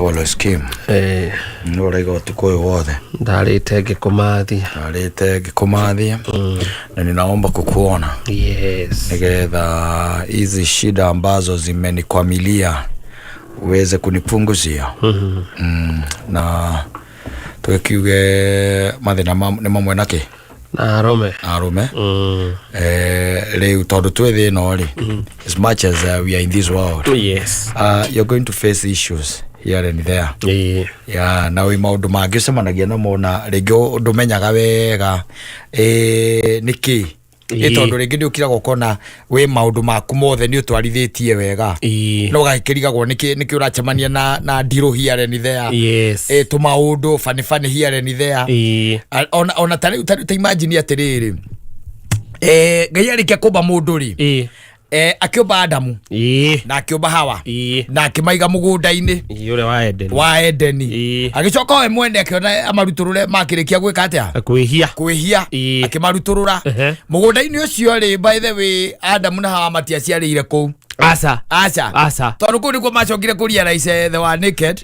Tagwo Lois Kim. Eh, Nĩ ũraiga ũtukũ ũyũ wothe. Ndarĩte ngĩkũmathia. Ndarĩte ngĩkũmathia na ninaomba kukuona nigetha hizi shida ambazo zimenikwamilia uweze kunipunguzia. Na tũgĩkiuge mathĩna nĩ mamwe na kĩ? Na arũme. Na arũme. Rĩu tondũ twĩ thĩ ĩno rĩ, as much as we are in this world, you're going to face issues here and there. Ya na wĩ maũndũ mangĩ ũcemanagia namo na rĩngĩ ndũmenyaga wega nĩkĩ. Tondũ rĩngĩ nĩ ũkiraga ũkona wĩ maũndũ maku mothe nĩ ũtwarithĩtie wega, no ũgagĩkĩrigagwo nĩkĩ ũracemania na ndirũ here and there. Tũmaũndũ funny funny here and there. Ona ta rĩu ta imagine atĩrĩrĩ, Ngai arĩkia kũmba mũndũ rĩ, akĩũmba Adamu na akĩũmba Hawa na akĩmaiga mũgũnda-inĩ Ũrĩa wa Edeni. Wa Edeni. Agĩcoka we mwene akĩona amarutũrũre makĩrĩkia gwĩka atĩa? Kwĩhia. Kwĩhia. Akĩmarutũrũra mũgũnda-inĩ ũcio rĩ. By the way, Adamu na Hawa matiaciarĩire kũu. Aca. Aca. Aca. Tondũ kũu nĩkuo macokire kũ realize they were naked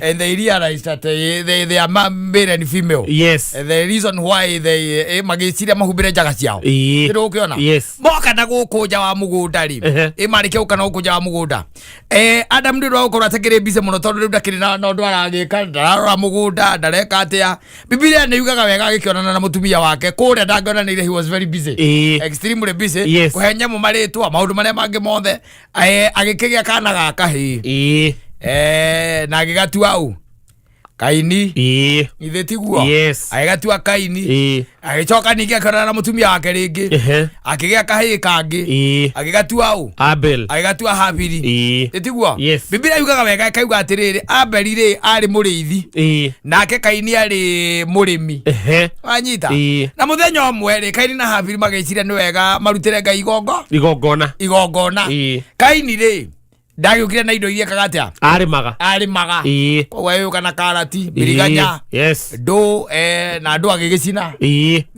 and they realized that they are male and female. And the reason why they magĩciria mahumbĩre njaga ciao. Nĩ ũkĩona? Yes. Moka na gũkũ nja wa mũgũnda rĩ, marĩkia gũka na gũkũ nja wa mũgũnda, Adam nĩ ũndũ wa gũkorwo atakĩrĩ busy mũno, tondũ rĩu ndakĩrĩ na ũndũ aragĩka, ndararora mũgũnda, ndareka atĩa. Bibilia nĩ yugaga wega agĩkĩonana na mũtumia wake kũrĩa ndangĩonanĩire, he was very busy, extremely busy, kũhe nyamũ marĩtwa, maũndũ marĩa mangĩ mothe. Agĩkĩgĩa kana ga kahĩĩ na agĩgatua ũ? Kaini. Ithe tiguo? Yes. Agĩgatua Kaini. Agĩcoka ningĩ akĩonana na mũtumia wake rĩngĩ, akĩgĩa kahĩĩ kangĩ, agĩgatua ũ? Abel. Agĩgatua Habili. Ĩtiguo? Yes. Bibilia yugaga wega ĩkauga atĩrĩrĩ, Abeli rĩ arĩ mũrĩithi, nake Kaini arĩ mũrĩmi. Wanyita? Na mũthenya ũmwe rĩ, Kaini na Habili magĩciria nĩ wega marutĩre Ngai igongo Igongona. Igongona. Kaini rĩ ndagĩũkire na indo iria ekaga atĩa? Arĩmaga. Arĩmaga. Koguo agĩũka na karati, mbiriganya, ndũ, na ndũ agĩgĩcina.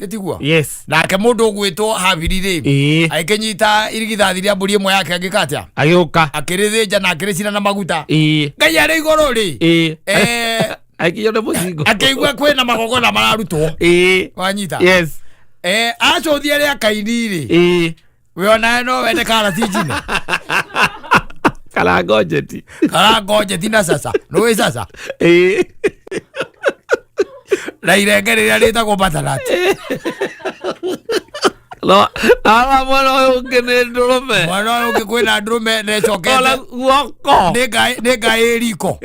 Ĩtiguo? Yes. Nake mũndũ ũgwĩtwo Habili rĩ, agĩkĩnyita irigithathi rĩa mbũri ĩmwe yake, agĩka atĩa? Agĩũka. Akĩrĩthĩnja na akĩrĩcina na maguta. Ngai arĩ igũrũ rĩ, Akinywo nĩ mũcingo. Akĩigua kwĩna magongona mararutwo. Wanyita? Yes. Acũthia rĩa Kaini rĩ, we onawe no wende karati njine Kana ngonjeti. Kana ngonjeti na sasa nĩũĩ sasa na irenge rĩrĩa rĩtagwo butternut. No, ara mwana ũyũ ũngĩ nĩ ndũrũme. Mwana ũyũ ũngĩ kwĩna ndũrũme na ĩcokete Ona guoko. Nĩ ngaĩ riko.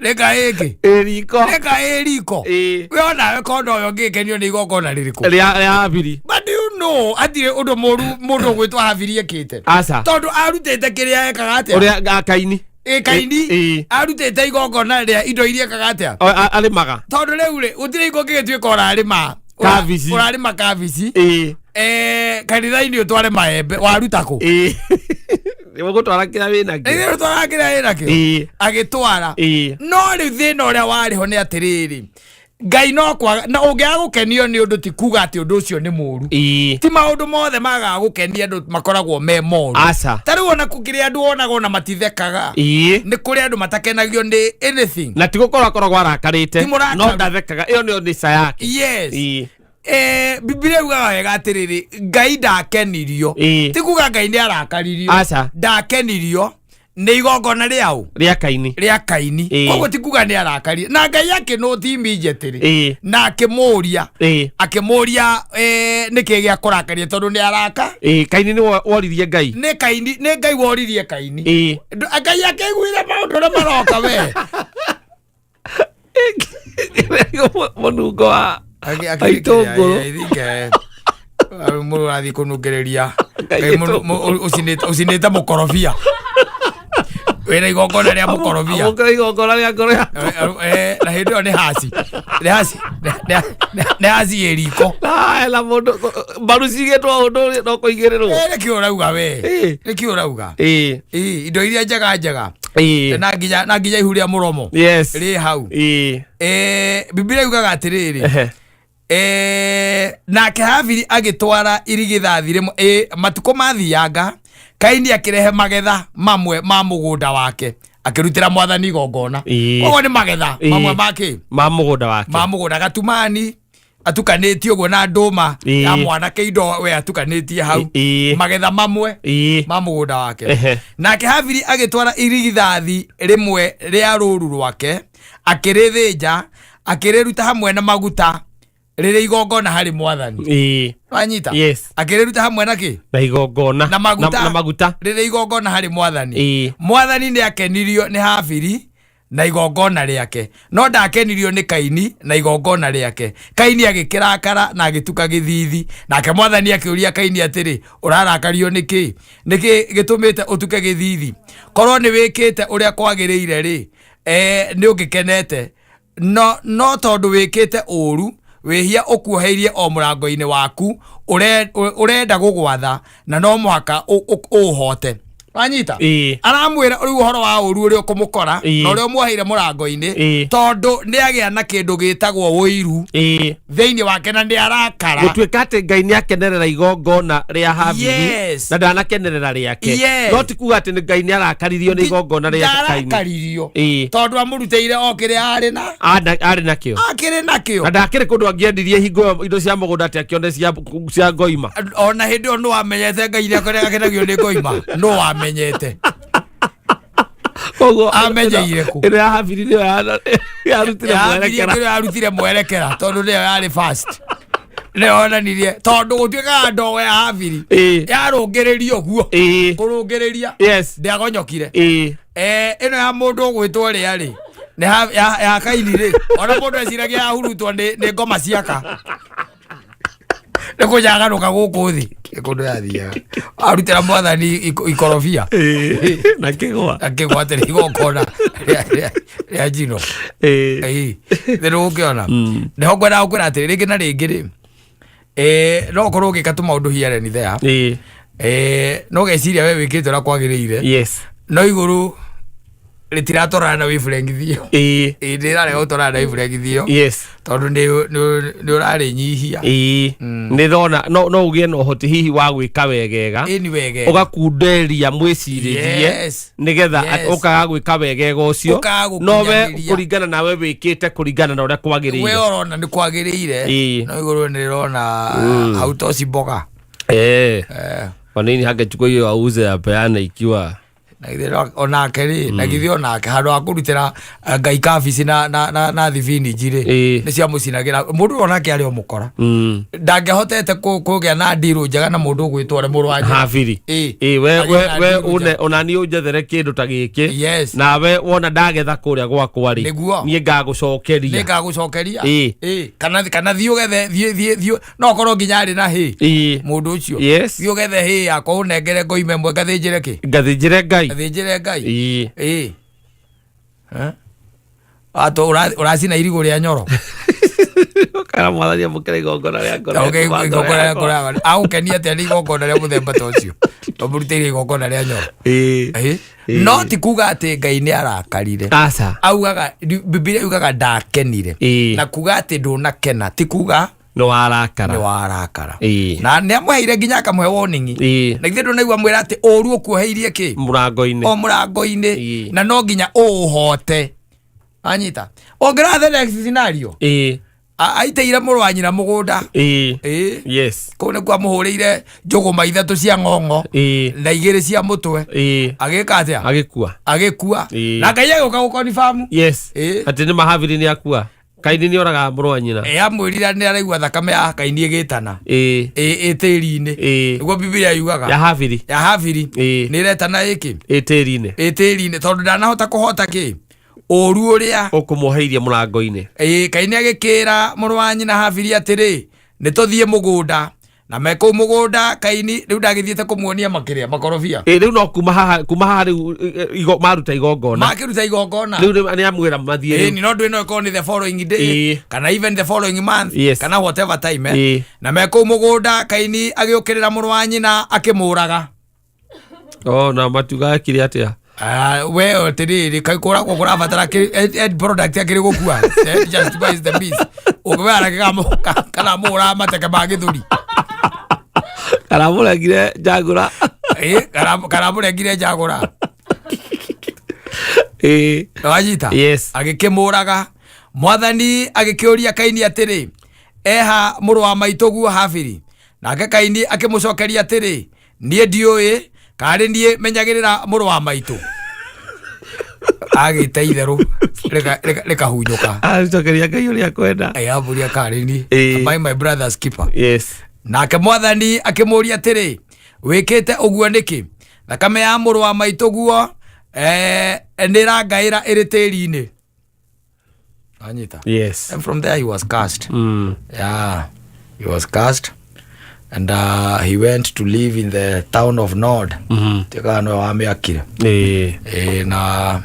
Nĩ ngaĩ ĩngĩ. Ĩ riko. Nĩ ngaĩ riko. We onawe kondo ũyũ ũngĩkenio nĩ igongona rĩrĩkũ? Rĩa Habili. But do you know atirĩ ũndũ mũru mũndũ ũgwĩtwo Habili ekĩte? Aca. Tondũ arutĩte kĩrĩa ekaga atĩa? Ũrĩa ga Kaini. Ĩ Kaini. Arutĩte igongona rĩa indo iria ekaga atĩa? Arĩmaga. Tondũ rĩu rĩ, gũtirĩ hingo ũngĩgĩtuĩka ũrarĩma Kabici. Ũrarĩma kabici, kanitha-inĩ ũtware maembe, waruta kũ? Nĩ gũtwara kĩrĩa wĩnakĩo. Nĩ ũtwara kĩrĩa wĩnakĩo. Agĩtwara. No rĩu thĩna ũrĩa warĩ ho nĩ atĩrĩrĩ, Ngai no kwaga na ũngĩaga gũkenio nĩ ũndũ ti kuga atĩ ũndũ ũcio nĩ mũru. Ti maũndũ mothe magaga gũkenia andũ makoragwo me moru. Aca. Ta rĩu ona kũkĩrĩ andũ wonaga ona matithekaga. Nĩ kũrĩ andũ matakenagio nĩ anything. Na ti gũkorwo akoragwo arakarĩte. Ti mũrakaru. No ndathekaga. Ĩyo nĩyo nature yake. Yes. Bibilia yugaga wega atĩrĩrĩ, Ngai ndakenirio. Ti kuga Ngai nĩ arakaririo. Aca. Ndakenirio nĩ igongona rĩaũ? Rĩa Kaini. Rĩa Kaini. Koguo ti kuga nĩ arakarie na Ngai akĩnũti immediately na akĩmũria, akĩmũria, nĩkĩ gĩa kũrakaria tondũ nĩ araka. Kaini nĩ woririe Ngai. Nĩ Kaini, nĩ Ngai woririe Kaini. Ngai akĩiguire maũndũ ũrĩa maroka we. Mũnungo wa itũngũrũ. Mũndũ arathiĩ kũnungĩrĩria Ngai. Ngai ũcinĩte mũkorobia, wĩna igongona rĩa mũkorobia. Amũkĩra igongona rĩa ngoro yaku. Na hĩndĩ ĩyo nĩ haci, nĩ haci, nĩ haci ĩ riko. Na mũndũ mbaru cigĩtwo ũndũ no kũigĩrĩrwo. Nĩkĩ ũrauga we? Nĩkĩ ũrauga? Ĩ, indo iria njega njega na nginya ihu rĩa mũromo rĩ hau. Bibilia yugaga atĩrĩrĩ, nake Habili agĩtwara irigithathi rĩmwe. Matukũ mathianga Kaini Kaini akĩrehe magetha mamwe ma mũgũnda wake, akĩrutĩra mwathani igongona. Koguo nĩ magetha mamwe ma kĩ? Ma mũgũnda wake. Ma mũgũnda, gatumani atukanĩtie ũguo na ndũma ya mwanake, indo we atukanĩtie hau. Magetha mamwe ma mũgũnda wake. Nake Habili agĩtwara irigithathi rĩmwe rĩa rũru rwake, akĩrĩthĩnja, akĩrĩruta hamwe na maguta rĩrĩ igongona harĩ mwathani. Wanyita? Yes. Akĩrĩruta hamwe na kĩ? Na igongona. Na maguta. Na maguta. Rĩrĩ igongona harĩ mwathani. Mwathani nĩ akenirio nĩ Habili na igongona rĩake, no ndakenirio nĩ Kaini na igongona rĩake. Kaini agĩkĩrakara na agĩtuka gĩthithi. Nake mwathani akĩũria Kaini atĩrĩ, ũrarakario nĩ kĩ? Nĩkĩ gĩtũmĩte ũtuke gĩthithi? Korwo nĩ wĩkĩte ũrĩa kwagĩrĩire rĩ, nĩ ũngĩkenete. No tondũ wĩkĩte ũũru, wĩhia ũkuoheirie o mũrango-inĩ waku, ũrenda gũgwatha na no mũhaka ũũhote. Wanyita? Aramwĩra rĩu ũhoro wa ũũru ũrĩa ũkũmũkora na ũrĩa ũmuoheire mũrango-inĩ, tondũ nĩ agĩa na kĩndũ gĩtagwo ũiru thĩinĩ wake na nĩ arakara. Gũtuĩka atĩ Ngai nĩ akenerera igongona rĩa Habili na ndanakenerera rĩake, no ti kuga atĩ nĩ Ngai nĩ arakaririo nĩ igongona rĩa Kaini. Ndarakaririo, tondũ amũrutĩire o kĩrĩa arĩ na Arĩ nakĩo. Akĩrĩ nakĩo. Na ndakĩrĩ kũndũ angĩendirie hingo ĩyo indo cia mũgũnda atĩ akĩone cia ngoima. Ona hĩndĩ ĩyo nĩ wamenyete Ngai nĩ akenagio nĩ ngoima? Nĩ wamenyete? Koguo Amenyeire kũ? Ĩno ya Habili nĩyo yarutire Yaambirie mwerekera. kĩrĩa yarutire mwerekera, tondũ nĩyo yarĩ fast, nĩyo yonanirie, tondũ gũtuĩkaga ndogo ya Habili yarũngĩrĩria ũguo, kũrũngĩrĩria, ndĩagonyokire. Ĩno ya mũndũ ũgwĩtwo rĩa rĩ, nĩ ya Kaini rĩ, ona mũndũ eciragia yahurutwo nĩ ngoma ciaka, nĩ kũnyaganũka gũkũ thĩ. Nĩ kũndũ yathiaga arutĩra mwathani ikorobia Na kĩgwa. Akĩgwatĩra igongona rĩa njino. Thĩ ũngĩona nĩho ngwendaga gũkwĩra atĩrĩ, rĩngĩ na rĩngĩ rĩ, no ũkorwo ũgĩka tũmaũndũ here and there, no ũgeciria we wĩkĩte ũrĩa kwagĩrĩire, no igũrũ rĩtiratwarana na wavelength ĩyo. Rĩrarega gũtwarana na wavelength ĩyo, tondũ nĩ ũrarĩnyihia. Nĩ ndona no ũgĩe na ũhoti hihi wa gwĩka wegega, Ĩni wegega, ũgakunderia mwĩcirĩrie, nĩgetha ũkaga gwĩka wegega ũcio. Ũkaga No we gũkinyanĩria. Kũringana nawe wĩkĩte kũringana na ũrĩa We kwagĩrĩire. ũrona nĩ kwagĩrĩire, no igũrũ nĩ rĩrona hautoci mboga. Kwa nini hangechukua hiyo auze apeane ikiwa Na githĩ onake rĩ, na githĩ onake handũ ha kũrutĩra Ngai kabici na thibinji rĩ, nĩ ciamũcinagĩra. Mũndũ onake arĩ o mũkora, ndangĩahotete kũgĩa na ndirũ njega na mũndũ ũgwĩtwo ũrĩa mũrũ wa nyina. Habiri. We Agĩe we na we ndirũ une njega. ona niĩ ũnjethere kĩndũ ta gĩkĩ, nawe wona ndagetha kũrĩa gwakwa rĩ, niĩ ngagũcokeria. Nĩ ngagũcokeria. Kana thiĩ ũgethe, thiĩ thiĩ thiĩ, no korwo nginya arĩ na hĩ mũndũ ũcio. Thiĩ ũgethe hĩ yakwa, ũnengere ngoime ĩmwe ngathĩnjĩre kĩ? Ngathĩnjĩre Ngai. Ngathĩnjĩre Ngai. Eh? Ato ũracina irigũ rĩa nyoro. Kana mwathani amũkĩre igongona rĩa ngoro Okay, yaku, wa ngoro igongona rĩa yakwa. ngoro yakwa. Agũkenia atĩa nĩ igongona rĩa mũthemba ta ũcio ũmũrutĩire igongona rĩa nyoro? No ti kuga atĩ Ngai nĩ arakarire. Aca. Augaga, Bibilia yugaga ndakenire. Na kuga atĩ ndũnakena ti kuga Nĩ warakara. Nĩ warakara. Na nĩ amũheire nginya akamũhe warning. Na githĩ ndũnaigua mwĩra atĩ ũru ũkuoheirie kĩ? Mũrango-inĩ. O mũrango-inĩ. Na no nginya ũũhote. Anyita ũngĩrora the next scenario, aitĩire mũrũ wa nyina mũgũnda. Kũu nĩkuo amũhũrĩire njũgũma ithatũ cia ng'ong'o na igĩrĩ cia mũtwe. Agĩka atĩa? Agĩkua. Agĩkua. Na Ngai agĩũka gũkonfamu. Atĩ nĩ mahabiri nĩ akua, Kaini nĩ oraga mũrũ wa nyina. Amwĩrire nĩ araigua thakame ya Kaini ĩgĩtana ĩ tĩri-inĩ. Nĩguo Bibilia yugaga. Ya Habiri. Ya Habiri. Nĩ ĩretana ĩkĩ? Ĩ tĩri-inĩ. Ĩ tĩri-inĩ, tondũ ndanahota kũhota kĩ ũru ũrĩa ũkũmwoheirie mũrango-inĩ. Kaini agĩkĩra mũrũ wa nyina Habiri atĩrĩ, nĩ tũthiĩ mũgũnda. Na me kũu mũgũnda, Kaini rĩu ndagĩthiĩte kũmuonia makĩrĩa makorobia. Rĩu no kuma haha rĩu maruta igongona. Makĩruta igongona. Rĩu nĩ amwĩra mathiĩ rĩu. Ĩni no ndũ ĩno ĩkorwo nĩ the following day, kana even the following month, kana whatever time. Na me kũu mũgũnda, Kaini agĩũkĩrĩra mũrũ wa nyina akĩmũraga. Oh, na matuga ekire atĩa? Ah, we atiriri, kai kũragwo kũrabatara end product akĩrĩ gũkua? End just buys the means ũngĩwera kana mũraga mateke ma gĩthũri. Kana mũrengire njagũra. Karamũrengire njagũra. Ĩĩ. Wanyita? Yes. Agĩkĩmũraga. Mwathani agĩkĩũria Kaini atĩrĩ, eha mũrũ wa maitũguo Habili? Nake Kaini akĩmũcokeria atĩrĩ, niĩ ndiũĩ, karĩ niĩ menyagĩrĩra mũrũ wa maitũ? Agĩte itherũ rĩkahunyũka. Acokeria Ngai ũrĩa kwenda. Ayamburia karĩ niĩ. Ĩĩ. Am I my brother's keeper? Yes. Nake Mwathani akĩmũũria atĩrĩ, wĩkĩte ũguo nĩkĩ? Thakame ya mũrũ wa maitũguo nĩĩrangaĩra ĩrĩ tĩri-inĩ. Anyita. Yes. And from there he was cast. Yeah, he was cast. And he went to live in the town of Nod. Tiga nĩwe wamĩakire. Ĩĩ. Ĩĩ, na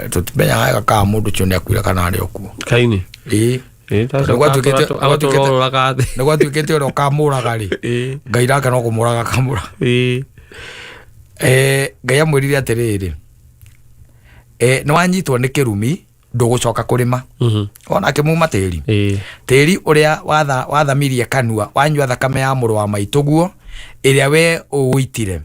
tũtimenyaga wega kana mũndũ ũcio nĩakuire kana arĩ o kuo. Kaini. Ĩĩ. Ĩĩ, Tondũ gwatuĩkĩte- agatũrorũraga thĩ. Nĩ gwatuĩkĩte ũrĩa ũkamũraga rĩ, Ĩĩ. Ngai nake no kũmũraga akamũraga. Ĩĩ. Ngai amwĩrire atĩrĩrĩ, nĩ wanyitwo nĩ kĩrumi, ndũgũcoka kũrĩma. Ona akĩmuma tĩri. Ĩĩ. Tĩri ũrĩa wathamirie kanua, wanyua thakame ya mũrũ wa maitũguo, ĩrĩa we ũwũitire.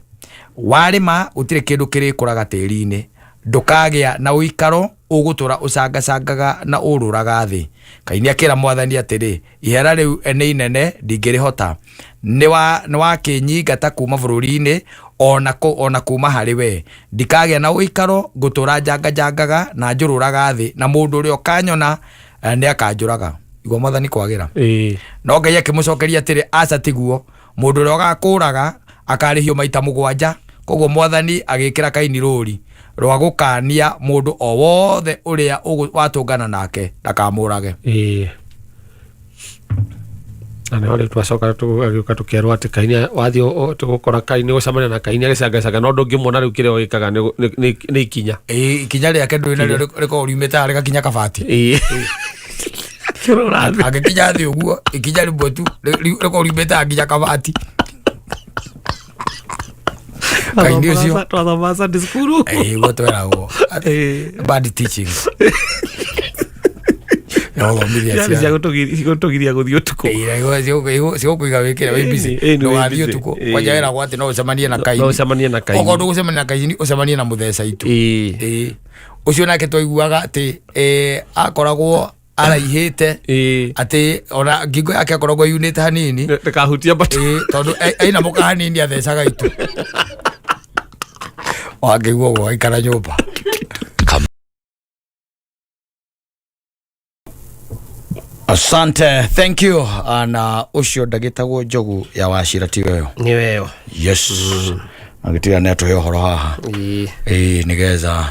Warĩma gũtirĩ kĩndũ kĩrĩkũraga tĩri-inĩ, ndũkagĩa na ũikaro, ũgũtũra ũcangacangaga na ũrũraga thĩ. Kaini akĩra Mwathani atĩrĩ, ihera rĩu nĩ inene, ndingĩrĩhota. Nĩ wakĩnyingata kuma bũrũri-inĩ, ona kuma harĩ we. Ndikagĩa na ũikaro, ngũtũra njanganjangaga na njũrũraga thĩ, na mũndũ ũrĩa ũkanyona nĩ akanjũraga. Igua Mwathani kwagĩra. Ĩĩ. No Ngai akĩmũcokeria atĩrĩ, aca tiguo, mũndũ ũrĩa ũgakũraga akarĩhio maita mũgwanja. Koguo Mwathani agĩkĩra Kaini rũri rwa gũkania mũndũ o wothe ũrĩa watũngana nake ndakamũrage. Ĩĩ. Na nĩho rĩu twacoka tũgĩũka tũkerwo atĩ Kaini wathiĩ tũgũkora Kaini gũcemania na Kaini agĩcangacanga, no ndũngĩmuona rĩu kĩrĩa wĩkaga nĩ ikinya. Ĩĩ, ikinya rĩake ndũĩ narĩo rĩkoragwo riumĩte harĩa rĩgakinya kabati. Ĩĩ. Kĩrora thĩ. Angĩkinya thĩ ũguo, ikinya rĩmwe tu rĩkoragwo riumĩte haha nginya kabati. Kaini ũcio. Twathoma Sunday school. Ĩĩ, ũguo tweragwo. Ĩĩ. Bad teaching. Yothomithia Ciarĩ ciana. cia gũtũgiria gũthiĩ ũtukũ. Ĩĩ, cigũkũiga wĩkĩre wĩ busy. Ĩĩ, ĩĩ, nĩ wĩ Ndũgathiĩ busy. ũtukũ. Ĩĩ. Kwanja wĩragwo atĩ no ũcemanie na Kaini. No ũcemanie na Kaini. Okorwo ndũgũcemania na Kaini, ũcemanie na mũtheca itu. Ĩĩ. Ĩĩ. Ũcio nake twaiguaga atĩ akoragwo araihĩte Ĩĩ. atĩ ona ngingo yake akoragwo yunĩte hanini. Ndĩkahutia mbatũ. Ĩĩ, tondũ ainamũka hanini athecaga itu. Wangĩigua ũguo waikara nyũmba. Asante, thank you. Na ũcio ndagĩtagwo Njogu ya Wachira tiwe ũyũ. Nĩ weyo. Yes. Agĩtiga nĩ atũhe ũhoro haha. Ĩĩ. Ĩĩ, nĩgetha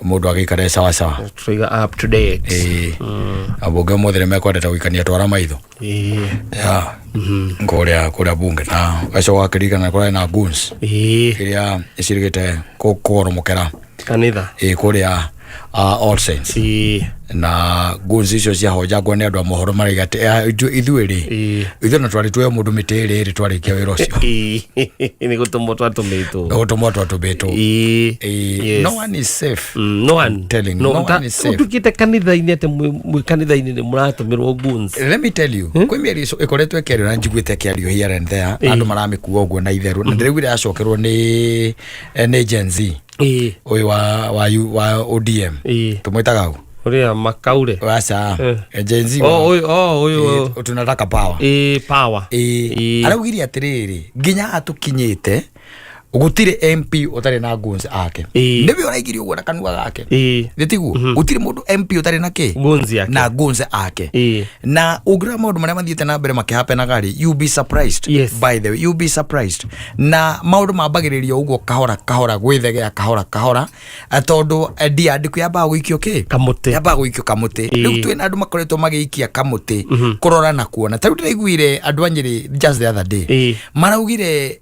mũndũ agĩikare sawa sawa. Tũiga up to date. Ĩĩ. Ambunge ũmũthĩ nĩ mekwendete gũikania twara maitho. Ĩĩ. Yeah. Kũrĩa bunge na gacoka gakĩririkana kũrĩa na goons. Ĩĩ. Ĩrĩa ĩcirĩgĩte kũgoromokera. Kanitha. Ĩĩ, kũrĩa All Saints. Ĩĩ. Na goons icio ciahonjangwo nĩ andũ a mohoro maraiga atĩ ithuĩ rĩ, Ĩĩ. ithuĩ na twarĩ tuoe mũndũ mĩtĩ ĩrĩ ĩrĩ twarĩkia wĩra ũcio. Ĩĩ. Nĩ gũtũmwo twatũmĩtwo. Nĩ gũtũmwo twatũmĩtwo. Ĩĩ. Ĩĩ. Yes. No one is safe. No one. Telling, No, no one is safe. Ũtuĩkĩte kanitha-inĩ atĩ mwĩ kanitha-inĩ nĩ mũratũmĩrwo goons. Let me tell you, kwĩ mĩario ĩkoretwo ĩkĩario na njiguĩte ĩkĩario here and there, andũ maramĩkua ũguo na itherũ, na ndĩraiguire yacokerwo nĩ Gen Z. Ĩĩ. Ũyũ wa ODM. Ĩĩ. Tũmwĩtaga ũ? Ũrĩa Makaure. Aca. Gen Z. Oh, ũyũ, oh, ũyũ. Ĩĩ, tunataka power. Ĩĩ, power. Ĩĩ. Ĩĩ. Araugire atĩrĩrĩ, nginya atũkinyĩte gũtirĩ MP ũtarĩ na goons ake. Ĩĩ. Nĩwe ũraigire ũguo na kanua gake. Ĩĩ. Nĩ tiguo? Gũtirĩ mũndũ MP ũtarĩ na kĩ? Goons yake. Na goons ake. Ĩĩ. Na ũngĩrora maũndũ marĩa mathiĩte na mbere makĩhapenaga rĩ, you be surprised. Yes. By the way, you be surprised. Na maũndũ mambagĩrĩria ũguo kahora kahora gwĩthegea kahora kahora, tondũ ndiandĩku yambaga gũikio kĩ? Kamũtĩ. Yambaga gũikio kamũtĩ. Ĩĩ. Rĩu twĩna andũ makoretwo magĩikia kamũtĩ kũrora na kuona. Ta rĩu ndĩraiguire andũ a Nyĩrĩ just the other day. Ĩĩ. Maraugire,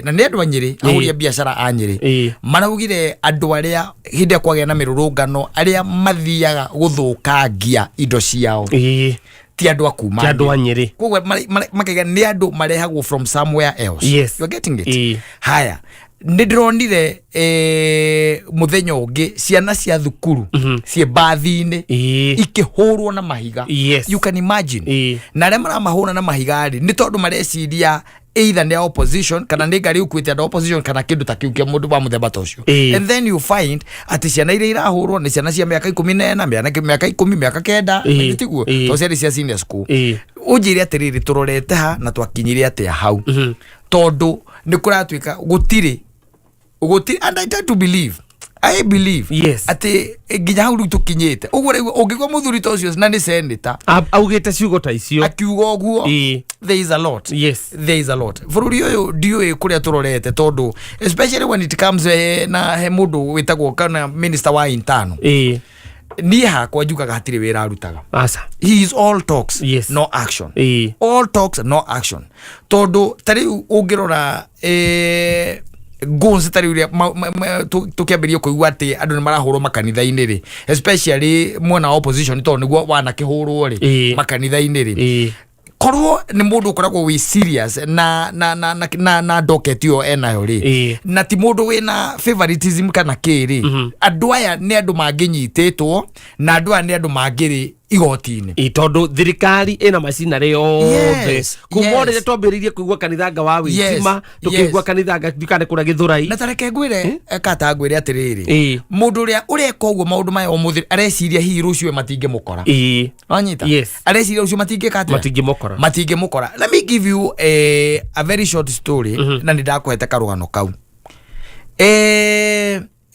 na nĩ andũ a Nyĩrĩ, ahũri a biacara a Nyĩrĩ. Ĩĩ. Maraugire andũ arĩa hĩndĩ ĩrĩa kwagĩa na mĩrũrũngano arĩa mathiaga gũthũkangia indo ciao. Ĩĩ. Ti andũ a kuma Ti andũ a Nyĩrĩ. Koguo makaiga nĩ andũ marehagwo from somewhere else. Yes. You are getting it? Ĩĩ. Haya. Nĩ ndĩronire mũthenya ũngĩ ciana cia thukuru ciĩ mbathi-inĩ Ĩĩ. ikĩhũrwo na mahiga. Yes. You can imagine. Ĩĩ. Na arĩa maramahũra na mahiga rĩ, nĩ tondũ mareciria Either nĩ a opposition kana nĩ ngari ũkuĩte andũ a opposition kana kĩndũ ta kĩu kĩa mũndũ wa mũthemba ta ũcio. And then you find atĩ ciana iria irahũrwo nĩ ciana cia mĩaka 14, mĩaka 10, mĩaka 9. Tiguo? Tondũ ciarĩ cia senior school. Ũnjĩre atĩrĩrĩ, tũrorete ha na twakinyire atĩa hau? Tondũ nĩ kũratuĩka gũtirĩ gũtirĩ, and I tend to believe, I believe atĩ nginya hau rĩu tũkinyĩte ũguo, rĩu ũngĩgua mũthuri ta ũcio na nĩ senator Augĩte ciugo ta icio, akiuga ũguo, there is a lot. There is a lot. Bũrũri ũyũ ndiũĩ kũrĩa tũrorete, tondũ especially when it comes na he mũndũ wĩtagwo kana minister wa internal, niĩ hakwa njugaga hatirĩ wĩra arutaga. Aca. He is all talks, no action. All talks, no action, tondũ ta rĩu ũngĩrora guns ta rĩu ũrĩa tũkĩambĩrĩria kũigua atĩ andũ nĩ marahũrwo makanitha-inĩ rĩ, especially mwena wa opposition, tondũ nĩguo wanakĩhũrwo rĩ, makanitha-inĩ rĩ, korwo nĩ mũndũ ũkoragwo wĩ serious na docket ĩyo enayo rĩ, na ti mũndũ wĩna favoritism kana kĩ rĩ, andũ aya nĩ andũ mangĩnyitĩtwo na andũ aya nĩ andũ mangĩrĩ igoti-inĩ. Tondũ thirikari ĩna macinarĩ yothe kuma o rĩrĩa twambĩrĩirie kũigua kanithanga wa wĩtima, tũkĩigua kanithanga ndikane kũrĩa Gĩthũrai. Na tareke ngwĩre, kata ngwĩre atĩrĩrĩ, mũndũ ũrĩa ũreka ũguo maũndũ maya ũmũthĩ areciria hihi rũciũ we matingĩmũkora. Wanyita? Yes. Areciria rũciũ matingĩka atĩa? Matingĩmũkora. Matingĩmũkora. Let me give you a very short story, na nĩ ndakũhete karũgano kau,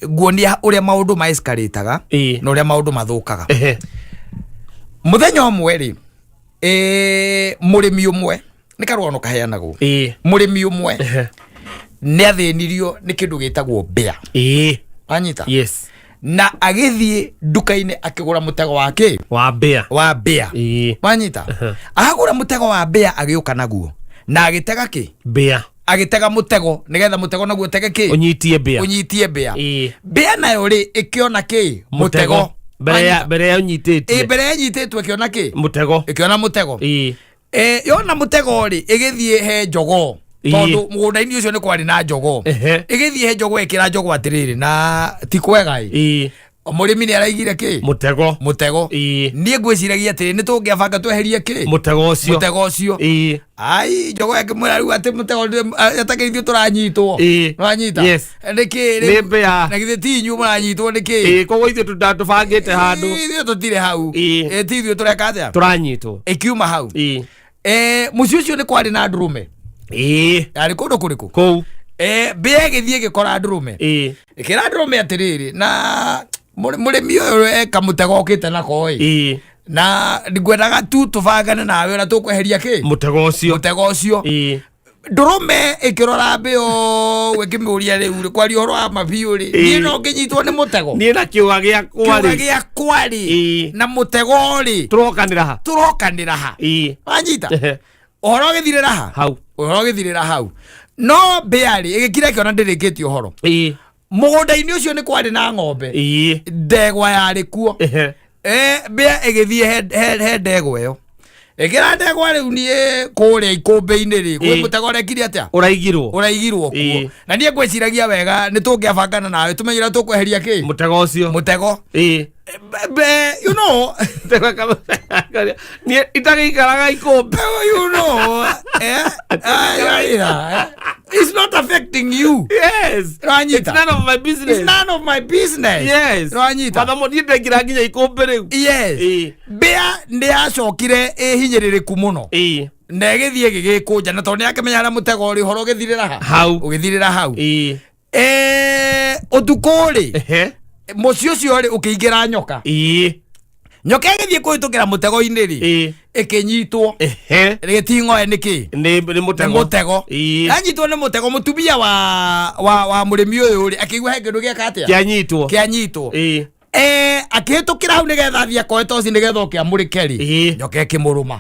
nguonia ũrĩa maũndũ ma escalataga na ũrĩa maũndũ mathũkaga. Mũthenya ũmwe rĩ, mũrĩmi ũmwe, nĩ karũgano kaheanagwo, mũrĩmi ũmwe nĩ athĩnirio nĩ kĩndũ gĩtagwo mbĩa. Wanyita? Yes. Na agĩthiĩ nduka-inĩ akĩgũra mũtego wa kĩ? Wa mbĩa. Wa mbĩa. Wanyita? Agũra mũtego wa mbĩa, agĩũka naguo na agĩtega kĩ? Mbĩa. Agĩtega mũtego nĩgetha mũtego naguo ũtege kĩ? Ũnyitie mbĩa. Ũnyitie mbĩa. Mbĩa nayo rĩ, ĩkĩona kĩ? Mũtego. Mbere ya Wanyita? Mbere ya ũnyitĩtie. Mbere ĩnyitĩtwo ĩkĩona kĩ? Mũtego. Ĩkĩona mũtego. Yona mũtego rĩ, ĩgĩthiĩ he jogoo, tondũ mũgũnda-inĩ ũcio nĩ kwarĩ na jogoo. Ĩgĩthiĩ he jogoo, ĩkĩra jogoo atĩrĩrĩ, na ti kwega ĩ, mũrĩmi nĩ araigire kĩ? Mũtego. Mũtego. Niĩ ngwĩciragia atĩrĩ, nĩ tũngĩabanga tweherie kĩ? Mũtego ũcio. Mũtego ũcio. Ai, jogoo ĩkĩmwĩra rĩu atĩ mũtego atakĩrĩ ithuĩ tũranyitwo. Nĩwanyita? Yes. Nĩkĩ? Nĩ mbĩa. Na githĩ ti inyuĩ mũranyitwo nĩkĩ? Koguo ithuĩ tũbangĩte handũ. Ithuĩ tũtirĩ hau. Ti ithuĩ tũreka atĩa? Tũranyitwo. Ĩkiuma hau. Mũciĩ ũcio nĩ kwarĩ na ndũrũme. Yarĩ kũndũ kũrĩkũ? Kũu. Mbĩa ĩgĩthiĩ ĩgĩkora ndũrũme, ĩkĩra ndũrũme atĩrĩrĩ, na mũrĩmi ũyũ eka mũtego okĩte nako ĩ, na ngwendaga tu tũbangane nawe ũrĩa tũkweheria kĩ? Mũtego ũcio. Mũtego ũcio. Ndũrũme ĩkĩrora mbĩa ũguo, ĩkĩmĩũria, rĩu rĩ, kwaria ũhoro wa mabiũ rĩ, niĩ no ngĩnyitwo nĩ mũtego? Niĩ na kĩũga gĩakwa kĩũga rĩ, gĩakwa rĩ, na mũtego rĩ, tũrokanĩra ha? Tũrokanĩra ha? Wanyita? Ũhoro ũgĩthirĩra ha? Hau. Ũhoro ũgĩthirĩra hau, no mbĩa rĩ, ĩgĩkira ĩkĩona ndĩrĩkĩtie ũhoro. Mũgũnda-inĩ ũcio nĩ kwarĩ na ng'ombe, ndegwa yarĩ kuo. Mbĩa ĩgĩthiĩ he ndegwa ĩyo, ĩkĩra ndegwa, rĩu niĩ kũrĩa ikũmbĩ-inĩ rĩ, kwĩ mũtego ũrekire atĩa? Ũraigirwo. Ũraigirwo kuo. Na niĩ ngwĩciragia wega nĩ tũngĩabangana nawe tũmenye ũrĩa tũkweheria kĩ? Mũtego ũcio. Mũtego. Be, you know, Niĩ itagĩikaraga ikũmbĩ. You know, yeah, it's not affecting you. Yes. Wanyita? It's none of my business. It's none of my business. Yes. Wanyita? Mathomo niĩ ndengĩra nginya ikũmbĩ rĩu. Yes. Mbĩa nĩ yacokire ĩhinyĩrĩrĩku mũno na ĩgĩthiĩ ĩgĩgĩkũnja, na tondũ nĩ akĩmenya harĩa mũtego ũrĩ, ũhoro ũgĩthirĩra ha? Hau. Ũgĩthirĩra hau. Ũtukũ rĩ, mũciĩ ũcio rĩ, ũkĩingĩra nyoka. Nyoka ĩgĩthiĩ kũhĩtũkĩra mũtego-inĩ rĩ, ĩkĩnyitwo. Gĩting'oe nĩ kĩ? Nĩ Nĩ mũtego. Mũtego. Yanyitwo nĩ mũtego, mũtumia wa mũrĩmi ũyũ rĩ, akĩigua he kĩndũ gĩeka atĩa? Kĩanyitwo. Kĩanyitwo. Akĩhĩtũkĩra hau nĩgetha athiĩ akoe toci nĩgetha oke amũrĩke rĩ, nyoka ĩkĩmũrũma.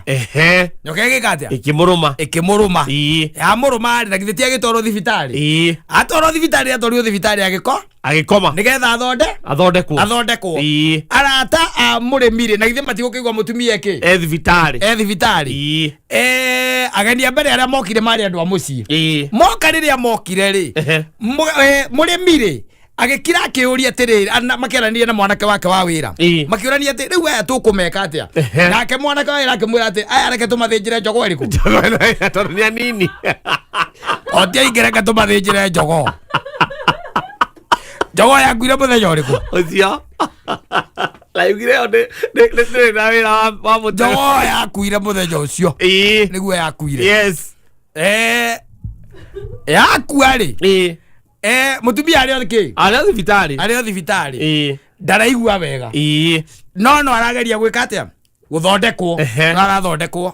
Nyoka ĩgĩka atĩa? Ĩkĩmũrũma. Ĩkĩmũrũma. Yamũrũma rĩ, na githĩ ti agĩtwarwo thibitarĩ? Atwarwo thibitarĩ, atwarirwo thibitarĩ agĩko Agĩkoma. Nĩgetha athonde Athondekwo. Athondekwo. Arata a mũrĩmi rĩ, na githĩ matigũkĩigua mũtumia ĩkĩ? E thibitarĩ. E thibitarĩ. Ageni a mbere arĩa mokire marĩ andũ a mũciĩ. Moka, rĩrĩa mokire rĩ, mũrĩmi rĩ, Agĩkira akĩũria atĩrĩrĩ, makĩaranĩria na mwanake wake wa wĩra. Makĩũrania atĩ rĩu aya tũkũmeka atĩa? Nake mwanake wa wĩra akĩmwĩra atĩ aya reke tũmathĩnjĩre njogoo ĩrĩkũ? Njogoo ĩno tondũ nĩ anini. O ti aingĩ, reke tũmathĩnjĩre njogoo. Njogoo yakuire mũthenya ũrĩkũ? Ũcio laugire yo nĩ na wĩra wa mũtego. Njogoo yakuire mũthenya ũcio. Nĩguo yakuire. Yakua rĩ, mũtumia arĩ o kĩ? Arĩ o thibitarĩ. Arĩ o thibitarĩ. Ndaraigua wega. No arageria gwĩka atĩa? Gũthondekwo. No arathondekwo.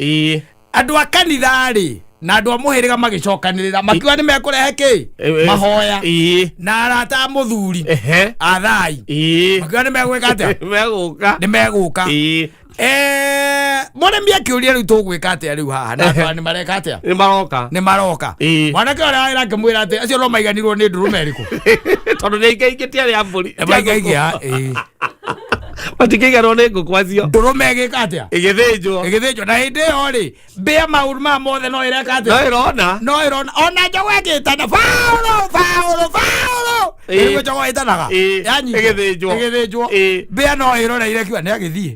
Andũ a kanitha rĩ na andũ a mũhĩrĩga magĩcokanĩrĩra makiuga nĩ mekũrehe kĩ? Mahoya. Na arata a mũthuri athai makiuga nĩ megwĩka atĩa? Megũka. Nĩ megũka. Mũrĩmi akĩũria rĩu tũgwĩka atĩa rĩu haha na andũ aya nĩ mareka atĩa? Nĩ maroka. Nĩ maroka. Mwanake ũrĩa wĩra akĩmwĩra atĩ acio no maiganirwo nĩ ndũrũme ĩrĩkũ? Tondũ nĩ aingĩ ti arĩa mbũri. Nĩ maingaikia. Matingĩiganwo nĩ ngũkũ acio. Ndũrũme ĩgĩka atĩa? Ĩgĩthĩnjwo. Ĩgĩthĩnjwo. Na hĩndĩ ĩyo rĩ, mbĩa maũru maya mothe no ĩreka atĩa? No ĩrona. No ĩrona ona njogu ĩgĩtana faũrũ faũrũ faũrũ. Nĩguo njogu ĩtanaga. Yanyitwo. Ĩgĩthĩnjwo. Ĩgĩthĩnjwo. Mbĩa no ĩroreire kiuga nĩ agĩthiĩ.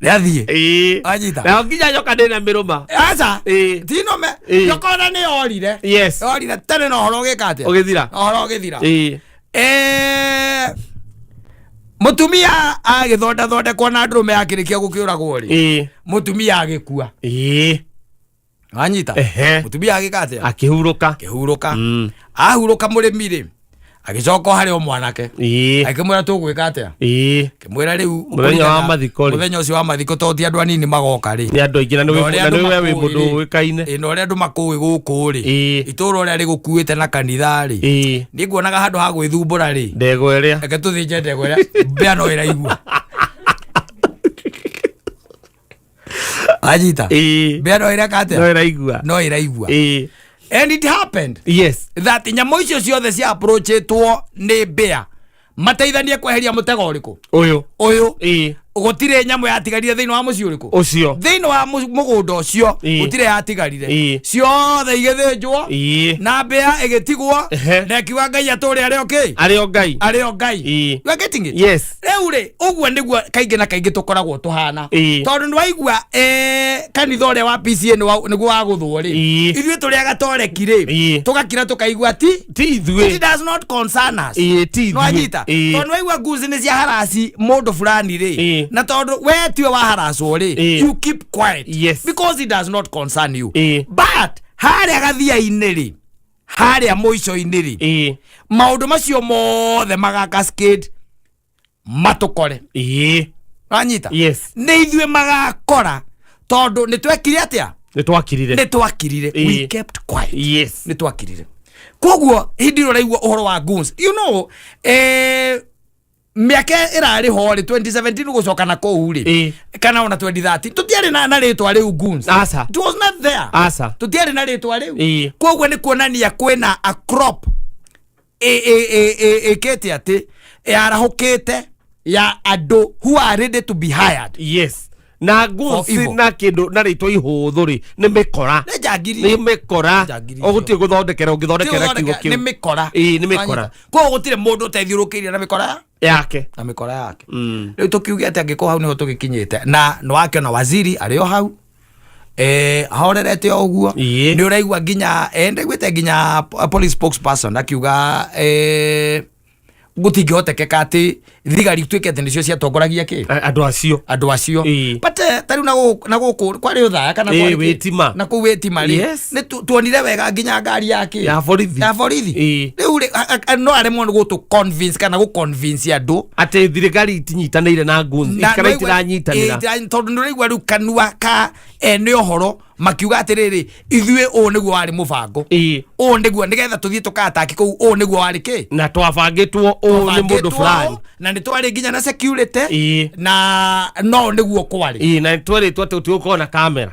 Nĩ athiĩ. Wanyita? Nayo nginya nyoka ndĩna mĩrũma. Aca. Tinome. Nyoka ona nĩ yorire. Yorire tene na ũhoro ũgĩka atĩa? Ũgĩthira. Ũhoro ũgĩthira. Mũtumia agĩthondathondekwo na ndũrũme yakĩrĩkia gũkĩũragwo rĩ, mũtumia agĩkua. Wanyita? Mũtumia agĩka atĩa? Akĩhurũka. Akĩhurũka. Ahurũka, mũrĩmi rĩ agĩcoka o harĩ o mwanake, akĩmwĩra tũgwĩka atĩa? Akĩmwĩra rĩu Mũthenya wa mathiko rĩ. Mũthenya ũcio wa mathiko, tondũ ti andũ anini magoka rĩ, Nĩ andũ aingĩ na Na ũrĩa na andũ nĩ we wĩ makũĩ mũndũ rĩ. ũĩkaine. Ĩ, na ũrĩa andũ makũĩ gũkũ rĩ, itũũra ũrĩa rĩgũkuĩte na kanitha rĩ, niĩ nguonaga handũ ha gwĩthumbũra rĩ, Ndegwa ĩrĩa. Reke tũthĩnje ndegwa ĩrĩa mbĩa no ĩraigua. Anyita? Mbĩa no ĩreka No atĩa? ĩraigua. No ĩraigua. And it happened that nyamũ icio ciothe cia approachĩtwo nĩ mbĩa mateithanie kweheria mũtego ũrĩkũ? Ũyũ. Ũyũ. Gũtirĩ nyamũ yatigarire thĩinĩ wa mũciĩ ũrĩkũ? Ũcio. Thĩinĩ wa mũgũnda ũcio. Gũtirĩ yatigarire. Ciothe igĩthĩnjwo na mbĩa ĩgĩtigwo na ĩkiuga Ngai atũre arĩ o kĩ? Arĩ o Ngai. Arĩ o Ngai. You are getting it? Yes. Rĩu rĩ, ũguo nĩguo kaingĩ na kaingĩ tũkoragwo tũhana, tondũ nĩ waigua kanitha ũrĩa wa PCA nĩguo wagũthwo rĩ, ithuĩ tũrĩ agatoreki rĩ, tũgakira tũkaigua ti Ti ithuĩ. It does not concern us. Ti ithuĩ. Nwanyita? Tondũ waigua nguzi nĩ cia harasi mũndũ fulani rĩ, na tondũ we tiwe wa haracwo rĩ, you keep quiet because it does not concern you. But harĩa gathia-inĩ rĩ, harĩa mũico-inĩ rĩ, maũndũ macio mothe maga cascade matũkore. Wanyita? Yes. Nĩ ithuĩ magakora tondũ nĩ twekire atĩa? Nĩ twakirire. Nĩ twakirire. We kept quiet. Nĩ twakirire. Koguo hĩndĩ ĩrĩa ũraigua ũhoro wa goons, mĩaka ĩrarĩ ho rĩ, 2017 gũcoka na kũu rĩ, kana ona 2013, tũtiarĩ na rĩtwa rĩu goons. Aca. It was not there. Aca. Tũtiarĩ na rĩtwa rĩu. Koguo nĩ kuonania kwĩna a crop ĩkĩte atĩ yarahũkĩte ya andũ who are ready to be hired. Yes, na For ngũci evil. na kĩndũ na rĩtwa ihũthũ rĩ, nĩ mĩkora. Nĩ njangiri. Nĩ mĩkora. Njangiri icio. Ũgũtirĩ gũthondekera ũngĩthondekera kiugo nĩ kĩu. Mĩkora. Nĩ mĩkora. Koguo gũtirĩ mũndũ ũtethiũrũkĩirie na mĩkora yake. Na mĩkora yake. Rĩu tũkiuge atĩ angĩkorwo hau nĩho tũgĩkinyĩte na nĩ wakĩona waziri arĩ o hau ahorerete o ũguo. Nĩ ũraigua nginya ndaiguĩte nginya police spokesperson akiuga gũtingĩhotekeka atĩ thigari ituĩke atĩ nĩcio ciatongoragia kĩ? Andũ acio. Andũ acio. But ta rĩu na gũkũ kwarĩ ũthaya kana kwarĩ kĩ? Wĩtima. Na kũu wĩtima rĩ, nĩ tuonire wega nginya ngari ya kĩ? Ya borithi. Ya borithi. Rĩu rĩ, no aremwo nĩ gũtũ convince kana gũ convince andũ Atĩ thirikari itinyitanĩire na goons Na kana nĩwaigua- itiranyitanĩra. Tondũ nĩ ũraigua rĩu kanua ka ene ũhoro makiuga atĩrĩrĩ, ithuĩ ũũ nĩguo warĩ mũbango, ũũ nĩguo nĩgetha tũthiĩ tũkataki kũu, ũũ nĩguo warĩ kĩ? Na twabangĩtwo ũũ nĩ mũndũ Twabangĩtwo fulani. ũũ, na nĩ twarĩ nginya na security na no nĩguo kwarĩ. Na twerĩtwo atĩ gũtigũkorwo na kamera.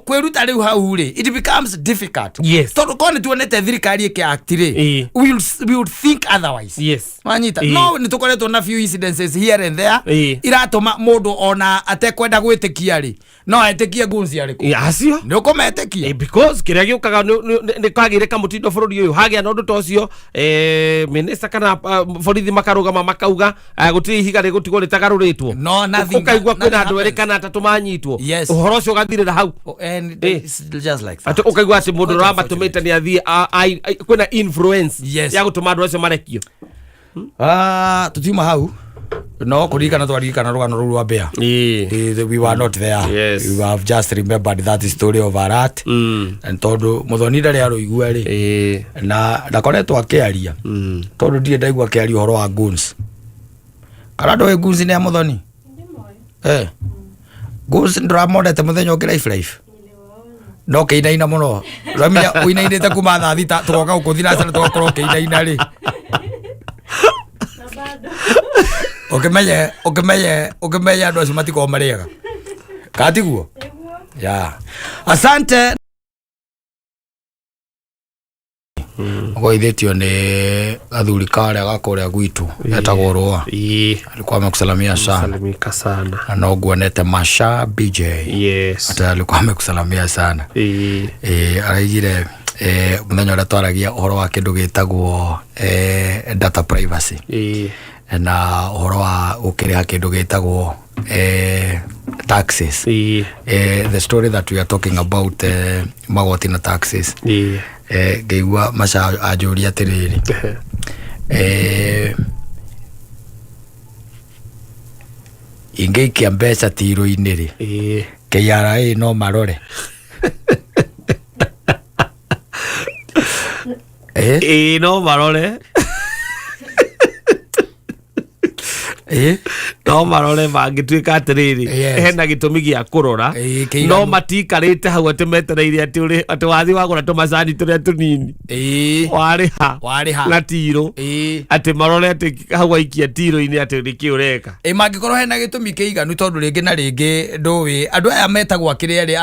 Kwĩruta rĩu hau rĩ, it becomes difficult, tondũ korwo nĩ tuonete thirikari ĩkĩ act rĩ, we will We would think otherwise. Wanyita? No nĩ tũkoretwo na few incidences here and there iratũma mũndũ ona atekwenda gwĩtĩkia rĩ, no etĩkie goons arĩkũ. Acio. Nĩ ũkũmetĩkia. Because kĩrĩa gĩũkaga nĩ kwagĩire kamũtindo bũrũri ũyũ hagĩa na ũndũ ta ũcio, minister kana borithi makarũgama makauga, gũtirĩ ihiga rĩgũtigwo rĩtagarũrĩtwo. No, nothing- Ũkaigua kwĩna nothing andũ erĩ happens. kana atatũ manyitwo. Ũhoro ũcio ũgathirĩra hau. Oh, and it's just like that. Atĩ ũkaigua atĩ mũndũ Quite ũramatũmĩte nĩ athiĩ kwĩna influence ya gũtũma andũ acio marekio. Ah, tutiuma hau no kũririkana twaririkana rũgano rũu rwa mbĩa. We were not there. We have just remembered that story of a rat. And tondũ mũthoni ndarĩ arũigua rĩ, na ndakoretwo akĩaria, tondũ ndirĩ ndaigua akĩaria ũhoro wa goons, kana ndũĩ goons nĩ a mũthoni? Goons ndũramonete mũthenya ũngĩ life life no kĩinaina mũno, ũramenya ũinainĩte kuma thaa 6 tũgoka gũkũ thinacara tũgakorwo ũkĩinaina rĩ, ũkĩmenye ũkĩmenye ũkĩmenye andũ acio matikorwo marĩega katiguo ya. Asante. Goithĩtio nĩ gathuri karĩa gakũrĩa gwitũ etagwo Rũa. Alikuwa amekusalamia sana. Salimika sana. Na no guonete Masha BJ. Hata alikuwa amekusalamia sana. Araigire mũthenya ũrĩa twaragia ũhoro wa kĩndũ gĩtagwo data privacy na ũhoro wa gũkĩrĩha kĩndũ gĩtagwo taxes. The story that we are talking about, magoti na taxes, ngĩigua Maca anjũria atĩrĩrĩ, ingĩikia mbeca tirũ-inĩ rĩ, KRA no marore? Ĩĩ, no marore. No marore mangĩtuĩka atĩrĩrĩ, hena gĩtũmi gĩa kũrora. Kĩiganu. No matikarĩte hau atĩ metereire atĩ atĩ wathiĩ wagũra tũmacani tũrĩa tũnini, warĩha Warĩha. na tirũ, atĩ marore atĩ hau waikia tirũ-inĩ atĩ nĩkĩ ũreka. Ĩ, mangĩkorwo hena gĩtũmi kĩiganu, tondũ rĩngĩ na rĩngĩ ndũĩ andũ aya metagwo akĩrĩa rĩ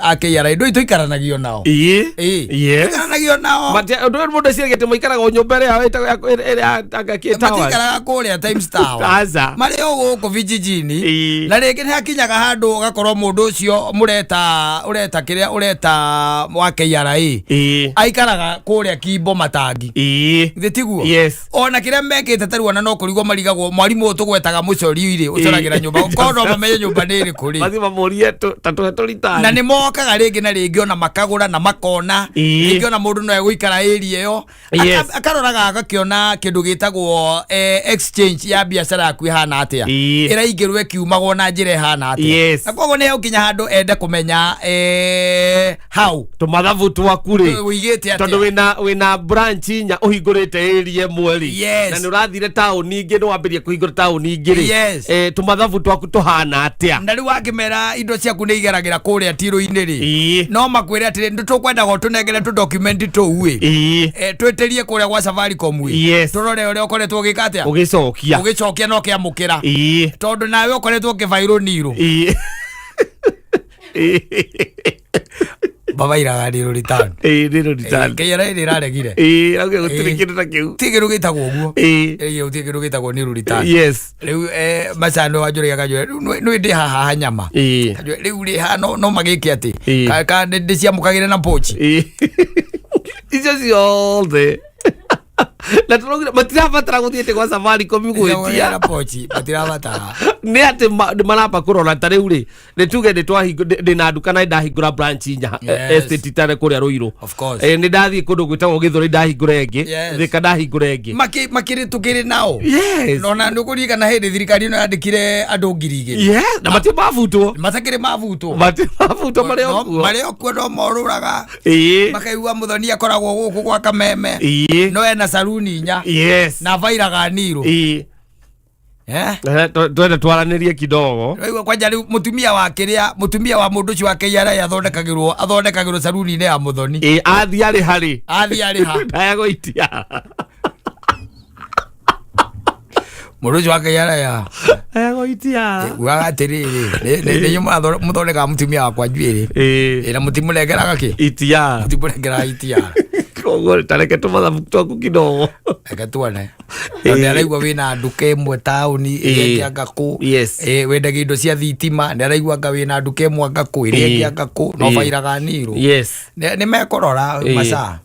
a KRA, ndũĩ tũikaranagio nao. Tũikaranagio nao. Ũndũ ũyũ mũndũ eciragia atĩ maikaraga o nyũmba ĩrĩa ĩtagwo ĩrĩa ĩrĩa Matikaraga kũrĩa Times Tower. Aca. Marĩ o gũkũ vijijini. Na rĩngĩ nĩ hakinyaga handũ ũgakorwo mũndũ ũcio mũreta ũreta kĩrĩa ũreta wa KRA aikaraga kũrĩa Kimbo Matangi. Githĩ tiguo? Yes. Ona kĩrĩa mekĩte tarĩu ona no kũrigwo marigagwo mwarimũ ũyũ tũgwetaga mũcori rĩ, ũcoragĩra nyũmba korwo no mamenye nyũmba nĩ ĩrĩkũ rĩ. Mathiĩ mamũrie ta tũhe tũritani. Na nĩ mokaga rĩngĩ na rĩngĩ ona makagũra na makona. Rĩngĩ ona mũndũ no egũikara area ĩyo, akaroraga agakĩona kĩndũ gĩtagwo exchange ya biacara yaku ĩhana atĩa, ĩraingĩrwo ĩkiumagwo na njĩra ĩhana atĩa. Na koguo nĩ gũkinya handũ ende kũmenya hau tũmathabu twaku rĩ, ũigĩte tondũ atĩa. wĩna branch inya ũhingũrĩte area ĩmwe rĩ, na nĩ ũrathire taũni ingĩ, nĩ wambĩrĩria kũhingũra taũni ingĩ rĩ, tũmathabu twaku tũhana atĩa? Na rĩu wakĩmera indo ciaku nĩ igeragĩra kũrĩa tirũ-inĩ rĩ, no makwĩre atĩrĩ, nĩ tũkwendaga ũtũnengere tũ document tũu ĩ, twĩtĩrie kũrĩa gwa Safaricom ĩ, tũrore ũrĩa ũkoretwo ũgĩka atĩa, ũgĩcokia. Ũgĩcokia na ũkĩamũkĩra, tondũ nawe ũkoretwo ũkĩbairwo nirũ. Babairaga nirũ return. Ĩĩ, nĩ return. KRA nĩ ĩraregire. Ĩĩ, rauga gũtirĩ kĩndũ ta kĩu. Ti kĩndũ gĩtagwo ũguo. Gũtirĩ kĩndũ gĩtagwo nirũ return. Rĩu macano wanjũragia kanjũra rĩu nĩ ndĩ haha ha nyama. Kanjũra rĩu rĩ haha no magĩke atĩ ka ndĩciamũkagĩre na pochi. Icio ciothe na tũraugire matirabatara gũthiĩ atĩ gwa Safaricom gwĩtia. Na pochi matirabatara. Nĩ atĩ nĩ maramba kũrora ta rĩu rĩ, nĩ tuge nĩ ndĩna nduka na nĩ ndahingũra branch inya, estate tare kũrĩa Rũirũ. Of course. Nĩ ndathiĩ kũndũ gwĩtagwo Gĩthũri ndahingũra ĩngĩ. Thika ndahingũra ĩngĩ. Makĩrĩ tũkĩrĩ nao. Nona nĩ ũkũririkana hĩndĩ thirikari ĩno yandĩkire andũ 2000. Yes, na matirĩ mabutwo. Matakĩrĩ mabutwo. Matirĩ mabutwo, marĩ o kuo. Marĩ o kuo no morũraga. Makaigua mũthoni akoragwo gũkũ gwa Kameme. No ena saruni inya. Na bairaga nirũ. Eh? Twende twaranĩrie kidogo. Waigua kwanja rĩu mũtumia wa kĩrĩa, mũtumia wa mũndũ ũcio wa KRA athondekagĩrwo saruni-inĩ ya mũthoni. Ĩĩ, athiĩ arĩ harĩ. Athiĩ arĩ ha. Ndaya gwĩtia. Mũndũ ũcio wa KRA Ndaya gwĩtia. ugaga atĩrĩrĩ, nĩ inyuĩ mũthondekaga mũtumia wakwa njuĩrĩ. Na mũtimũnengeraga kĩ? Itia. Mũtimũnengeraga itiara. Koguo tareke tũmathabu twaku kidogo. Reke tuone, tondũ nĩ araigua wĩna nduka ĩmwe taũni ĩrĩa ĩngĩ anga kũ. Wendagia indo cia thitima, nĩ araigua anga wĩna nduka ĩmwe anga kũ, ĩrĩa ĩngĩ anga kũ, no bairaga nirũ. Nĩ mekũrora maca.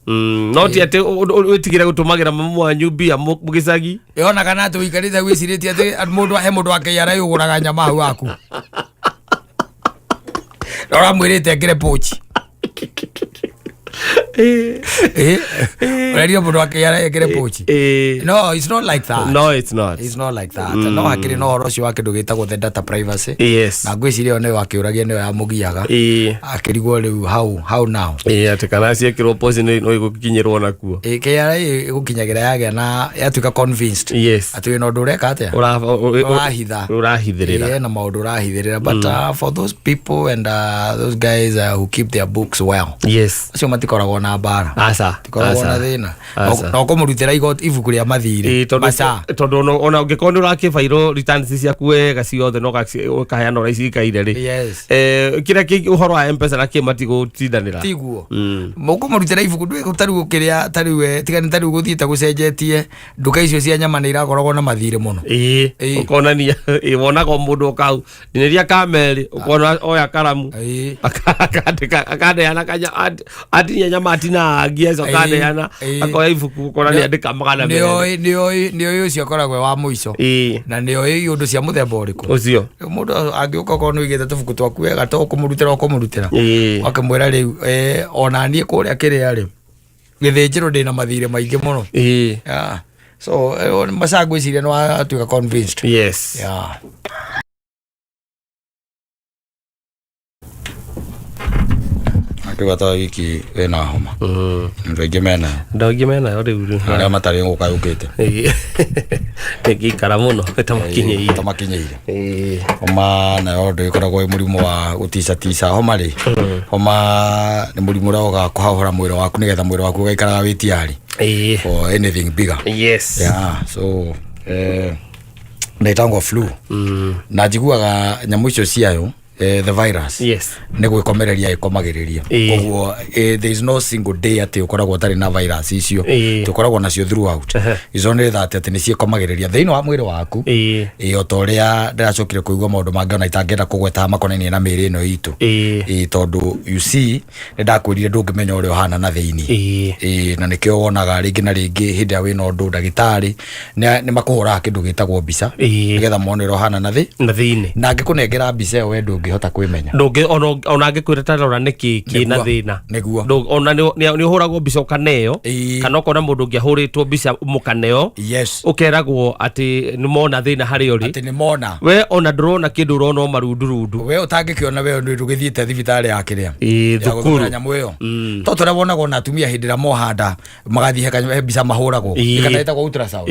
No ti atĩ wĩtigĩre gũtũmagĩra mamu wanyu mbia mũgĩcagi. Yona kana atĩ ũikarĩte wĩcirĩtie atĩ mũndũ he mũndũ wa KRA ũgũraga nyama hau waku na ũramwĩrĩte ekĩre pochi. Ũreria mũndũ wa KRA ekĩre pochi. No, it's not like that. No, it's not. It's not like that. No hakĩrĩ na ũhoro ũcio wa kĩndũ gĩtagwo the data privacy. Na ngwĩciria ĩyo nĩyo akĩũragia, nĩyo yamũgiaga. Akĩrigwo rĩu how now. Ĩĩ, atĩ kana ciekĩrwo poci no igũkinyĩrwo nakuo. KRA ĩgũkinyagĩra yagĩa na yatuĩka convinced atĩ wĩna ũndũ ũreka atĩa. Ũrahitha. Ũrahithĩrĩra. Ĩĩ, na maũndũ ũrahithĩrĩra, but for those people and those guys who keep their books well, acio matikoragwo na mbara. Aca. Tikoragwo na Aca. thĩna. Aca. Na ũkũmũrutĩra igoti ibuku rĩa mathirĩ. Ĩĩ, tondũ maca. Tondũ ona ũngĩkorwo nĩ ũrakĩbairwo returns ciaku wega ciothe no ũkaheana ũrĩa cikaire rĩ, kĩrĩa kĩ ũhoro wa Mpesa na kĩ matigũtindanĩra. Tiguo. Mũkũmũrutĩra ibuku ndwĩ tarĩu kĩrĩa tarĩu tiga nĩ tarĩu gũthiĩte gũcenjetie, nduka icio cia nyama nĩ irakoragwo na mathirĩ mũno. Ũkonania wonaga o mũndũ okau ndinĩria kamerĩ, ũkona oya karamu, akandĩka, akaneana kanya atinia nyama atinangia icio, akaneana, akoya ibuku, ũkona nĩ andĩka 200. Nĩoĩ ũcio akoragwo e wa mũico. Na nĩoĩ iũndũ cia mũthemba ũrĩkũ. Ũcio. Rĩu mũndũ angĩũka okorwo nĩ ũigĩte tũbuku twaku wega, to kũmũrutĩra ũkũmũrutĩra, ũgakĩmwĩra rĩu ona niĩ kũrĩa kĩrĩa rĩ gĩthĩnjĩro ndĩna mathirĩ maingĩ mũno. Yeah. So maca ngwĩciria nĩ watuĩka convinced. Yeah. Akiuga ta wiki wĩna homa. Andũ aingĩ menayo. Andũ aingĩ menayo rĩu rĩu. Arĩa matarĩ gũka yũkĩte. Ĩngĩikara mũno ĩtamakinyĩire. Tamakinyĩire. Homa nayo ndũ ĩkoragwo ĩ mũrimũ wa gũticatica homa rĩ, homa nĩ mũrimũ ũrĩa ũkaga kũhahũra mwĩrĩ waku nĩgetha mwĩrĩ waku ũgaikaraga wĩ tiari for anything bigger. Yeah, so na ĩtagwo flu. Na njiguaga nyamũ icio ciayo, the virus, nĩ gwĩkomereria ĩkomagĩrĩria. Koguo there is no single day atĩ ũkoragwo ũtarĩ na virus icio. Tũkoragwo nacio throughout. It's only that atĩ nĩ ciĩkomagĩrĩria thĩinĩ wa mwĩrĩ waku. O ta ũrĩa ndĩracokire kũigua maũndũ mangĩ ona itangĩenda kũgweta makonainie na mĩĩrĩ ĩno itũ. Tondũ you see nĩ ndakwĩrire ndũngĩmenya ũrĩa ũhana na thĩinĩ. Na nĩkĩo wonaga rĩngĩ na rĩngĩ hĩndĩ ĩrĩa wĩna ũndũ ndagĩtarĩ nĩ makũhũraga kĩndũ gĩtagwo mbica nĩgetha mone ũrĩa ũhana na thĩ. Na thĩinĩ. Na angĩkũnengera mbica ĩyo, we ndũngĩhota kwĩmenya. Ndũngĩ ona angĩkwĩra ta rora nĩkĩ kĩna thĩna. Ona nĩ ũhũragwo mbica ũkaneo, kana ũkona mũndũ ũngĩ ahũrĩtwo mbica mũkaneo, ũkeragwo atĩ nĩ mona thĩna harĩa ũrĩ. Atĩ nĩ mona. We ona ndũrona kĩndũ, ũrona o marundurundu. We ũtangĩkĩona, we nĩ ndũgĩthiĩte thibitarĩ ya kĩrĩa ya thukuru. Gũthomera nyamũ ĩyo, to tũrĩa wonagwo na atumia hĩndĩ ĩrĩa mohanda magathiĩ he mbica mahũragwo, kana ĩtagwo ultrasound.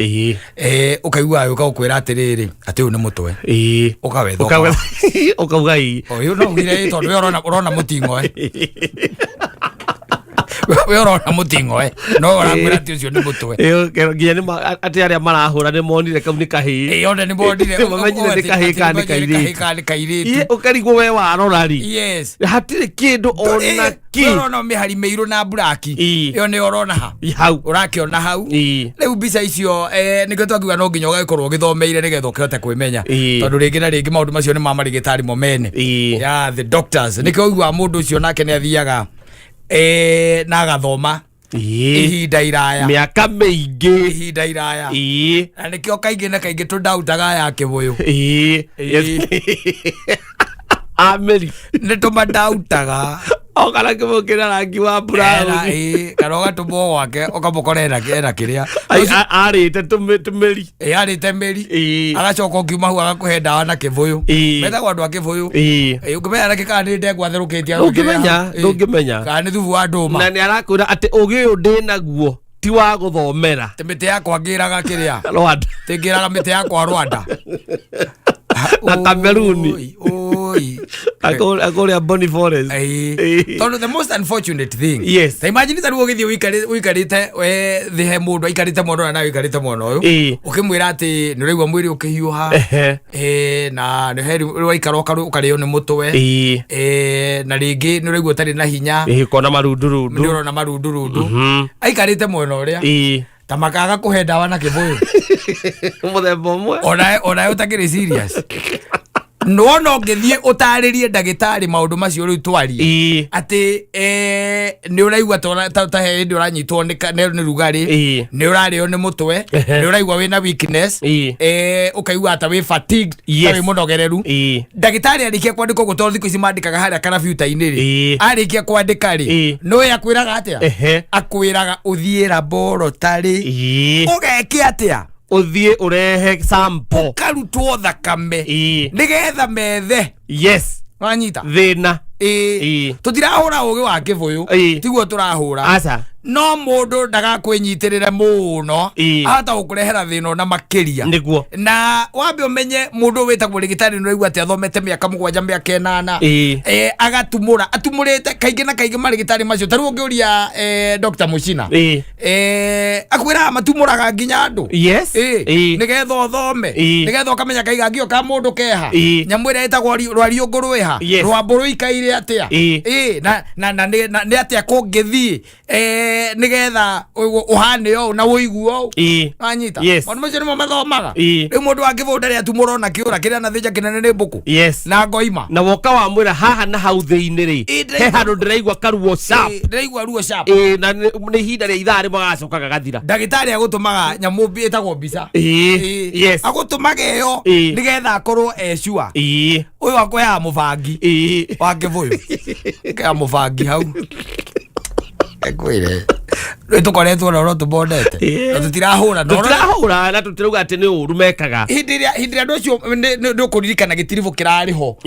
Ũkaigua yũka gũkwĩra atĩrĩrĩ, atĩ ũyũ nĩ mũtwe. Ũkawetha. Ũkauga ĩĩ. Ũyũ no ugire ĩ, tondũ we ũrona mũting'oe, we ũrona mũting'oe, no ũrakwĩra atĩ ũcio nĩ mũtwe. Nginya nĩ atĩ arĩa marahũra nĩ monire kau nĩ kahĩĩ. Ĩ, one nĩ monire. Mamenyire nĩ kahĩĩ kana nĩ kairĩtu. Kana nĩ kairĩtu. Ũkarigwo we warora rĩ, hatirĩ kĩndũ ona kĩ. Ũrona mĩhari mĩirũ na mburaki. Ĩyo nĩyo ũrona ha. Hau. Ũrakĩona hau. Rĩu mbica icio, nĩkĩo twakiuga no nginya ũgagĩkorwo ũgĩthomeire nĩgetha ũkĩhote kwĩmenya. Tondũ rĩngĩ na rĩngĩ maũndũ macio nĩ ma marigĩtarĩ mo mene. Yeah, the doctors, nĩkĩo ũiguaga mũndũ ũcio nake nĩ athiaga na agathoma ihinda iraya. Mĩaka mĩingĩ. Ihinda iraya. Na nĩkĩo kaingĩ na kaingĩ tũndautaga ya kĩbũyũ. Yes. Amĩri. Nĩ tũmandautaga. O kana kĩbũyũ kĩna rangi wa brown. Kana ũgatũmwo gwake ũkamũkora ena kĩrĩa. Arĩte tũmĩri. Arĩte mĩri. Agacoka ũkiuma hau agakũhe ndawa na kĩbũyũ. Metagwo andũ a kĩbũyũ. Ũngĩmenya nakĩ kana nĩ ndengwa therũkĩtie. Ndũngĩmenya, ndũngĩmenya. Kana nĩ thubu wa ndũma. Na nĩ arakwĩra atĩ ũgĩ ũyũ ndĩnaguo ti wa gũthomera. Atĩ mĩtĩ yakwa ngĩraga kĩrĩa. Rwanda. Tĩngĩraga mĩtĩ yakwa Rwanda. Na Kameruni. Oi, oi. Akũrĩa Boni Forest. Ĩĩ. Ĩĩ. Tondũ the most unfortunate thing, Yes. ta imagine ta rĩu ũgĩthiĩ ũikarĩte we thĩ he mũndũ aikarĩte mwena ũyũ nawe ũikarĩte mwena ũyũ, ũkĩmwĩra atĩ nĩ ũraigua mwĩrĩ ũkĩhiũha, na nĩ he rĩu waikara ũkarĩo nĩ mũtwe, na rĩngĩ nĩ ũraigua ũtarĩ na hinya, Kona nĩ marundurundu. ũrona marundurundu, aikarĩte mwena ũrĩa, ta makaga kũhe ndawa na kĩbũyũ. Mũthemba ũmwe. Onawe ũtakĩrĩ serious, nona ũngĩthiĩ ũtarĩrie ndagĩtarĩ maũndũ macio rĩu twarie, atĩ nĩ ũraigua ta he hĩndĩ ũranyitwo nĩ rugarĩ, nĩ ũrarĩo nĩ mũtwe, nĩ ũraigua wĩna weakness, ũkaigua ta wĩ fatigued, ta wĩ mũnogereru. Ndagĩtarĩ arĩkia kwandĩka ũguo, tondũ thikũ ici mandĩkaga harĩa karabiuta-inĩ rĩ, arĩkia kwandĩka rĩ, nĩũĩ akwĩraga atĩa? Akwĩraga ũthiĩ laboratory. Ũgeke atĩa? Ũthiĩ ũrehe sample. Ũkarutwo thakame nĩgetha methe. Wanyita? Thĩna. Ĩĩ. Tũtirahũra ũgĩ wa kĩbũyũ, tiguo tũrahũra. Aca. No mũndũ ndagakwĩnyitĩrĩre mũno, ahota gũkũrehera thĩna ona makĩria. Nĩguo. Na wambe ũmenye mũndũ ũyũ wĩtagwo rĩgĩtarĩ, nĩ ũraigua atĩ athomete mĩaka 7, mĩaka 8, agatumũra atumũrĩte kaingĩ na kaingĩ marĩgĩtarĩ macio. Ta rĩu ũngĩũria Dr. Muchina, akwĩraga matumũraga nginya andũ, nĩgetha ũthome, nĩgetha ũkamenya kaigangio ka mũndũ keha, nyamũ ĩrĩa ĩtagwo rwariũngũ rwĩha, rwambũ rũikaire atĩa, na nĩ atĩa kũngĩthiĩ nĩgetha ũhane ũũ na ũigue ũũ. Wanyita? Yes. Maũndũ macio nĩmo mathomaga. Rĩu mũndũ wa kĩbũyũ ndarĩ atumũra ona kĩũra kĩrĩa anathĩnja kĩnene nĩ mbũkũ na ngoima. Na woka wamwĩra haha na hau thĩinĩ rĩ, he handũ ndĩraigua karuo sharp. Ndĩraigua ruo sharp. Na nĩ ihinda rĩa ithaa rĩmwe gagacoka gagathira. Ndagĩtarĩ agũtũmaga nyamũ ĩtagwo mbica. Agũtũmaga ĩyo nĩgetha akorwo e sure. Ũyũ akũheaga mũbangi wa kĩbũyũ, kea mũbangi hau ekwĩre rĩu tũkoretwo na ũrĩa tũbondete, na tũtirahũra na Tũtirahũra na tũtirauga atĩ nĩ ũru mekaga. Hĩndĩ ĩrĩa andũ acio nĩ ũkũririkana gĩtiribũ kĩrarĩ ho,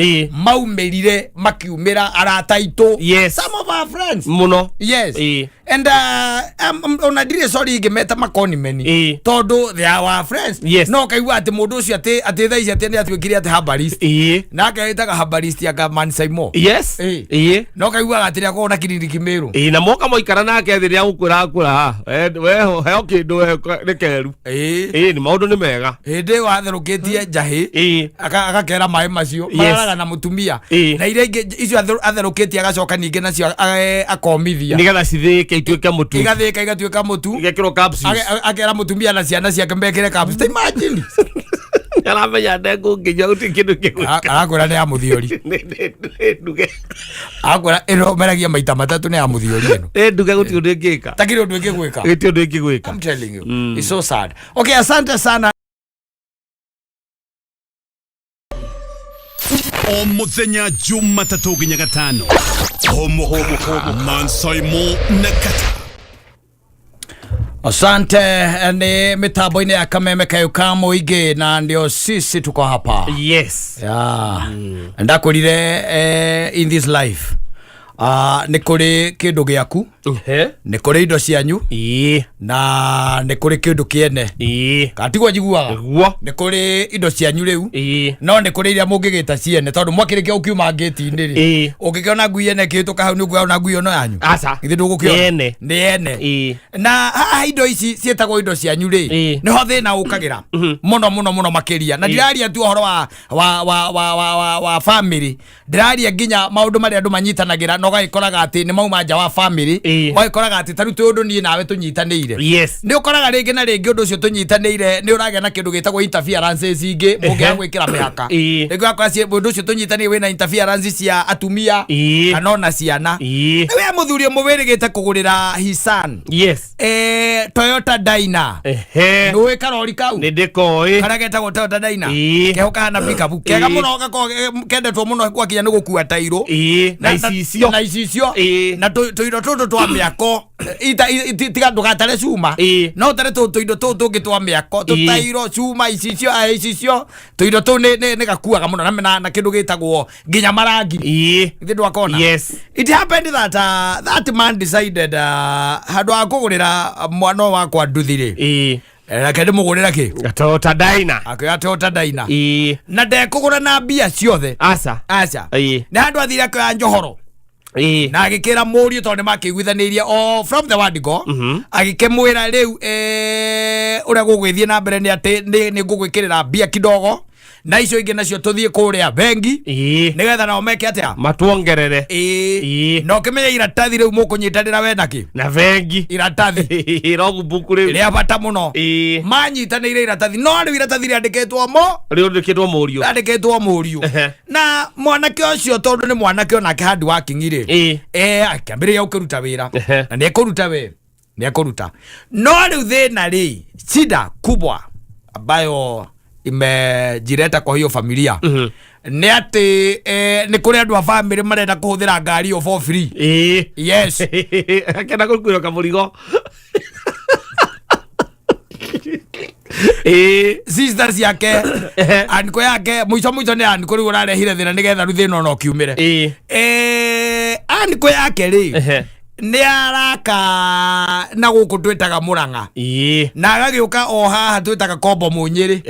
maumĩrire makiumĩra arata aitũ, some of our friends. Mũno. Yes. And ona ndirĩ sorry ingĩmeta makonimeni, tondũ they are our friends. No kaigua atĩ mũndũ ũcio atĩ thaa ici atĩ nĩ atuĩkire atĩ herbalist, nake ĩtaga herbalist anga Mansaimo. No kaiguaga atĩ nĩakorwo na kiriniki Meru. Na moka moikara nake thĩ rĩa gũkwĩra akwĩra weho heo kĩndũ we nĩ keru. Nĩ maũndũ nĩ mega. Hĩndĩ ĩyo atherũkĩtie njahĩ, agakera maĩ macio, mararaga na mũtumia, na iria ingĩ icio atherũkĩtie agacoka ningĩ nacio akomithia, nĩgetha cithĩĩke ituĩke mũtu. Igathĩka igatuĩka mũtu. Igekĩrwo capsules. Akera mũtumia na ciana ciake mekĩre capsules. Ta imagine. Aramenya ndengũ ngĩnyua gũtirĩ kĩndũ kĩgwĩka. Arakwĩra nĩ ya mũthiori. Nĩ nduge. Arakwĩra ĩno meragia maita matatũ, nĩ ya mũthiori ĩno. Nĩ nduge, gũtirĩ ũndũ ĩngĩka. Takĩrĩ ũndũ ĩngĩgwĩka. Gũtirĩ ũndũ ĩngĩgwĩka. I'm telling you, it's so sad. Okay, asante sana. O muthenya Jumatatũ nginya Gatano, Homoka Mansaimo na Kata. Asante, ni mitambo-inĩ ya Kameme kayo ka mũingĩ, na ndio sisi tuko hapa. Yeah. Ndakwĩrire in this life nĩ kũrĩ kĩndũ gĩaku, nĩ kũrĩ indo cianyu, na nĩ kũrĩ kĩndũ kĩene. Katiguo njiguaga? Nĩguo. Nĩ kũrĩ indo cianyu rĩu, no nĩ kũrĩ iria mũngĩgĩta ciene, tondũ mwakĩrĩkia gũkiuma ngĩti-inĩ rĩ, ũngĩkĩona ngui ene ĩkĩhĩtũka hau, nĩ ũkuona ngui ĩno yanyu? Aca. Githĩ ndũgũkĩona? Nĩ ene. Nĩ ene. Na haha indo ici ciĩtagwo indo cianyu rĩ, nĩho thĩna ũkagĩra mũno mũno mũno makĩria. Na ndiraria tu ũhoro wa family, ndĩraria nginya maũndũ marĩa andũ manyitanagĩra na ũgagĩkoraga atĩ nĩ mauma nja wa family. Ũgagĩkoraga atĩ ta rĩu twĩ ũndũ niĩ nawe tũnyitanĩire, nĩ ũkoraga rĩngĩ na rĩngĩ ũndũ ũcio tũnyitanĩire nĩ ũragĩa na kĩndũ gĩtagwo interferences ingĩ mũngĩaga gwĩkĩra mĩhaka. Rĩngĩ ũgakora ũndũ ũcio tũnyitanĩire wĩna interference cia atumia kana ona ciana. We mũthuri ũmwe wĩrĩgĩte kũgũrĩra his son Toyota Dyna. Nĩũĩ karori kau? Nĩ ndĩkoĩ. Karĩa getagwo Toyota Dyna, keho kahana pickup kega mũno, gakoragwo kendetwo mũno gwakinya nĩ gũkua tairũ Na icicio. Na icicio, na tũindo tũtũ twa mĩako, tiga ndũgatare cuma, no ũtare tũindo tũtũ tũngĩ twa mĩako, tũtairũ, cuma, icicio, icicio, tũindo tũu nĩ gakuaga mũno na kĩndũ gĩtagwo nginya marangi. Githĩ ndwakona? Yes. It happened that that man decided handũ ha kũgũrĩra mwana ũyũ wakwa nduthi rĩ, Reke ndĩmũgũrĩre kĩ? Toyota Dyna. Akĩoya Toyota Dyna. Ĩĩ. Na ndekũgũra na mbia ciothe. Aca. Aca. Ĩĩ. Nĩ handũ athire akĩoya njohoro. Ĩĩ. Na agĩkĩra mũriũ tondũ nĩ makĩiguithanĩirie o from the word go. Agĩkĩmwĩra rĩu ũrĩa gũgwĩthiĩ na mbere nĩ atĩ nĩ ngũgwĩkĩrĩra mbia kidogo na icio ingĩ nacio tũthiĩ kũrĩa bengi nĩgetha nao meke atĩa? Matuongerere. Ĩĩ. Ĩĩ. Na ũkĩmenya iratathi rĩu mũkũnyitanĩra we nakĩ? Na bengi. Iratathi Logbook rĩu. Rĩa bata mũno. Manyitanĩire iratathi, no rĩu iratathi rĩandĩkĩtwo mo Rĩandĩkĩtwo mũriũ. Rĩandĩkĩtwo mũriũ. Na mwanake ũcio, tondũ nĩ mwanake onake hard working rĩ, akĩambĩrĩria gũkĩruta wĩra. Na nĩ ekũruta, we nĩ ekũruta, no rĩu thĩna rĩ, shida kubwa ambayo imejileta kwa hiyo familia nĩ atĩ nĩ kũrĩ andũ a family marenda kũhũthĩra ngari ĩyo for free. Yes. Akenda gũkuĩrwo kamũrigo. Ĩĩ. Sister ciake, anko yake, mũico mũico nĩ anko rĩu ũrarehire thĩna nĩgetha rĩu thĩna ona ũkiumĩre. Anko yake rĩ, nĩ araka na gũkũ twĩtaga Mũrang'a na agagĩũka o haha twĩtaga Kombo Mũnyĩrĩ.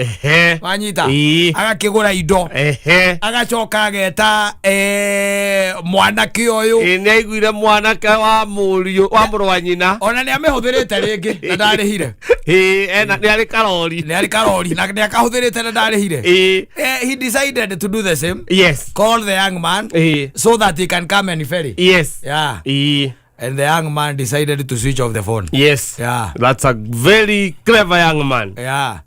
Wanyita? Agakĩgũra indo. Agacoka ageta mwanake ũyũ. Ĩĩ, nĩ aiguire mwanake wa mũriũ wa mũrũ wa nyina. Ona nĩ amĩhũthĩrĩte rĩngĩ na ndarĩhire. Ĩĩ, ena nĩ arĩ karori. Nĩ arĩ karori na nĩ akahũthĩrĩte na ndarĩhire. He decided to do the same, call the young man so that he can come and ferry. Yeah. And the young man decided to switch off the phone. Yeah. That's a very clever young man.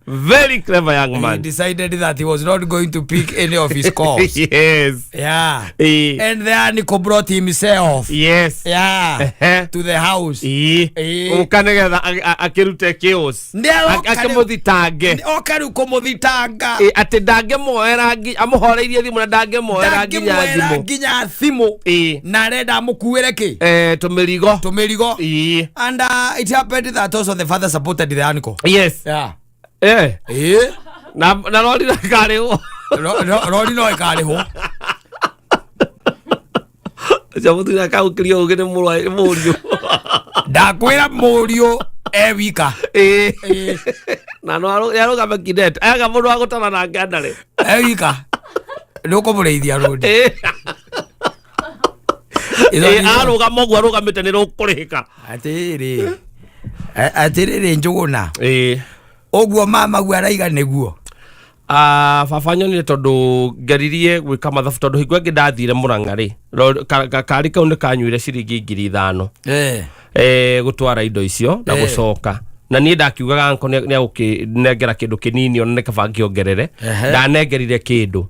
Very clever young He man. decided that he was not going to pick any of his calls. Yeah. And the uncle brought himself. Yeah. To the house. Ũka nĩgetha akĩrute chaos. Nĩ aroka rĩu. Akĩmũthitange. Oka rĩu kũmũthitanga. Atĩ ndangĩmuoera amũhoreirie thimũ na ndangĩmuoera nginya Ndangĩmuoera thimũ. nginya thimũ. Na arenda amũkuĩre kĩ? Tũmĩrigo. Tũmĩrigo. And it happened that also the father supported the uncle. Yeah. Na rori ndakarĩhwo. Rori no ĩkarĩhwo. Ũcio mũthuri akagũkĩria ũgĩ nĩ mũriũ. Ndakwĩra mũriũ e wika. Na no arũgame kidete aga mũndũ wa gũtara nake andarĩ. E wika nĩ ũkũmũrĩithia rũndi. Arũgama ũguo arũgamĩte nĩ rũkũrĩhĩka. Atĩrĩrĩ, atĩrĩrĩ Njũgũna, ũguo mamaguo araiga nĩguo. Ah, baba nyonire tondũ ngeririe gwĩka mathabu, tondũ hingo ĩngĩ ndathire Mũrang'a rĩ, kari kau nĩ kanyuire ciringi 5,000 gũtwara indo icio na gũcoka, na niĩ ndakiugaga anko nĩ agũkĩnengera kĩndũ kĩnini ona nĩ kaba ngĩongerere. Ndanengerire kĩndũ.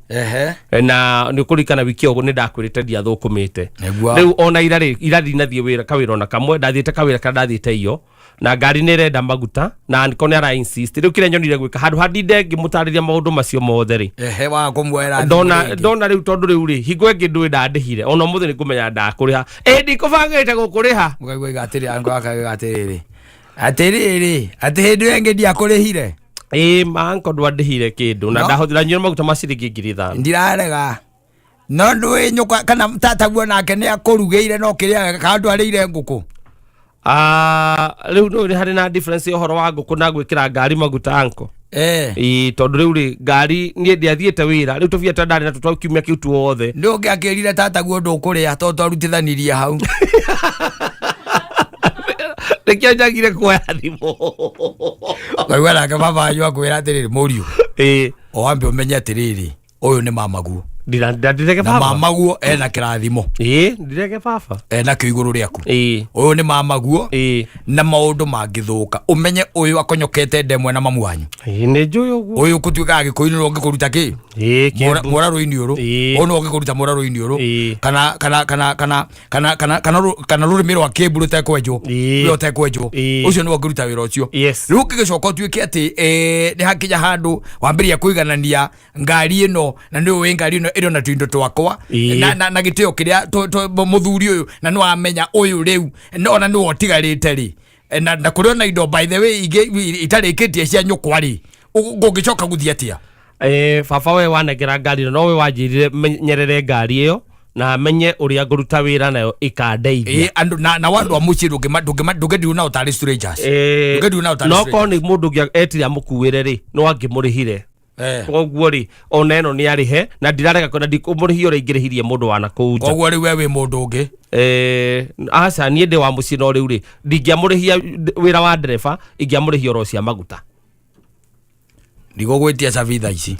Na nĩ ũkũririkana wiki ĩyo nĩ ndakwĩrĩte ndiathũkũmĩte. Rĩu ona ira rĩ, ira ndinathiĩ wĩra kawĩra ona kamwe, ndathiĩte kawĩra karĩa ndathiĩte iyo, na ngari nĩ ĩrenda maguta na anko nĩ ara insist. Rĩu kĩrĩa nyonire gwĩka handũ ha ndinde ngĩmũtarĩria maũndũ macio mothe rĩ, Ehe, waga kũmuoera thimũ ndona rĩngĩ. Ndona rĩu, tondũ rĩu rĩ, hingo ĩngĩ ndũĩ ndandĩhire, ona ũmũthĩ nĩ ngũmenya ndakũrĩha, ĩ ndikũbangĩte gũkũrĩha. Mũkaigua iga atĩrĩ, anko akauga atĩrĩrĩ, atĩrĩrĩ, atĩ hĩndĩ ĩyo ĩngĩ ndiakũrĩhire. Ĩ ma anko ndwandĩhire kĩndũ na No. ndahũthĩra nyuire maguta ma ciringi 5,000. Ndirarega, no ndũĩ nyũkwa kana tataguo nake nĩ akũrugĩire no kĩrĩa kana ndwarĩire ngũkũ. Ah, rĩu nĩ harĩ na difference ya ũhoro wa ngũkũ na gwĩkĩra ngari maguta, anko. Ĩ, tondũ rĩu rĩ, ngari niĩ ndiathiĩte wĩra, rĩu tũbia twa ndarĩ natuo twa kiumia kĩu tuothe. Nĩ ũngĩakĩrire tataguo ndũkũrĩa tondũ twarutithanirie hau. Nĩkĩo njagire kuoya thimũ. Ngaigua nake baba wanyu akwĩra atĩrĩrĩ, mũriũ, o wambe ũmenye atĩrĩrĩ, ũyũ nĩ mamaguo. Ndirege Na baba. Mamaguo ena kĩrathimo. Ĩ, ndirege baba. Ena kĩo igũrũ rĩaku. Ũyũ nĩ mamaguo. Na maũndũ mangĩthũka ũmenye ũyũ akonyokete ndemwe na mamu wanyu. Ĩ, nĩ njũĩ ũguo. Ũyũ kũtuĩkaga Gĩkũyũ nĩ ũngĩkũruta kĩ? Ĩ, Kĩambu. Mũrarũ-inĩ ũrũ. Ũyũ nĩ ũngĩkũruta mũrarũ-inĩ ũrũ. Kana kana kana kana kana kana kana kana rũrĩmĩ rwa Kĩmbu rũtekwenjwo. Rũrĩa ũtekwenjwo. Ũcio nĩwe ũngĩruta wĩra ũcio. Rĩu ũngĩgĩcoka ũtuĩke atĩ nĩ hakinya handũ wambĩrĩria kũiganania ngari ĩno, na nĩ ũĩ ngari ĩno ĩrĩ ona tũindo twakwa na gĩtĩo kĩrĩa mũthuri ũyũ, na nĩ wamenya ũyũ rĩu ona nĩwe ũtigarĩte rĩ. Na kũrĩ ona indo, by the way, ingĩ itarĩkĩtie cia nyũkwa rĩ, ũngĩcoka gũthiĩ atĩa? Baba, we wanengera ngari ĩno, no we wanjĩrire menyerere ngari ĩyo. Na amenye ũrĩa ngũruta wĩra nayo ĩkandeithia. Ĩ andũ na wandu a mũciĩ ndũngĩndiru nao tarĩ strangers. Ndũngĩndiru nao tarĩ No korwo nĩ mũndũ ũngĩ etire amũkuĩre rĩ, no angĩmũrĩhire. Koguo rĩ, ona ĩno nĩ arĩhe na ndirarega na ndikũmũrĩhia ũrĩa ingĩrĩhirie mũndũ wa nakũu nja. Koguo rĩu we wĩ mũndũ ũngĩ. Aca, niĩ ndĩ wa mũciĩ, no rĩu rĩ, ndingĩamũrĩhia wĩra wa ndereba, ingĩamũrĩhia oro cia maguta. Ndigũgwĩtia cabi thaa ici.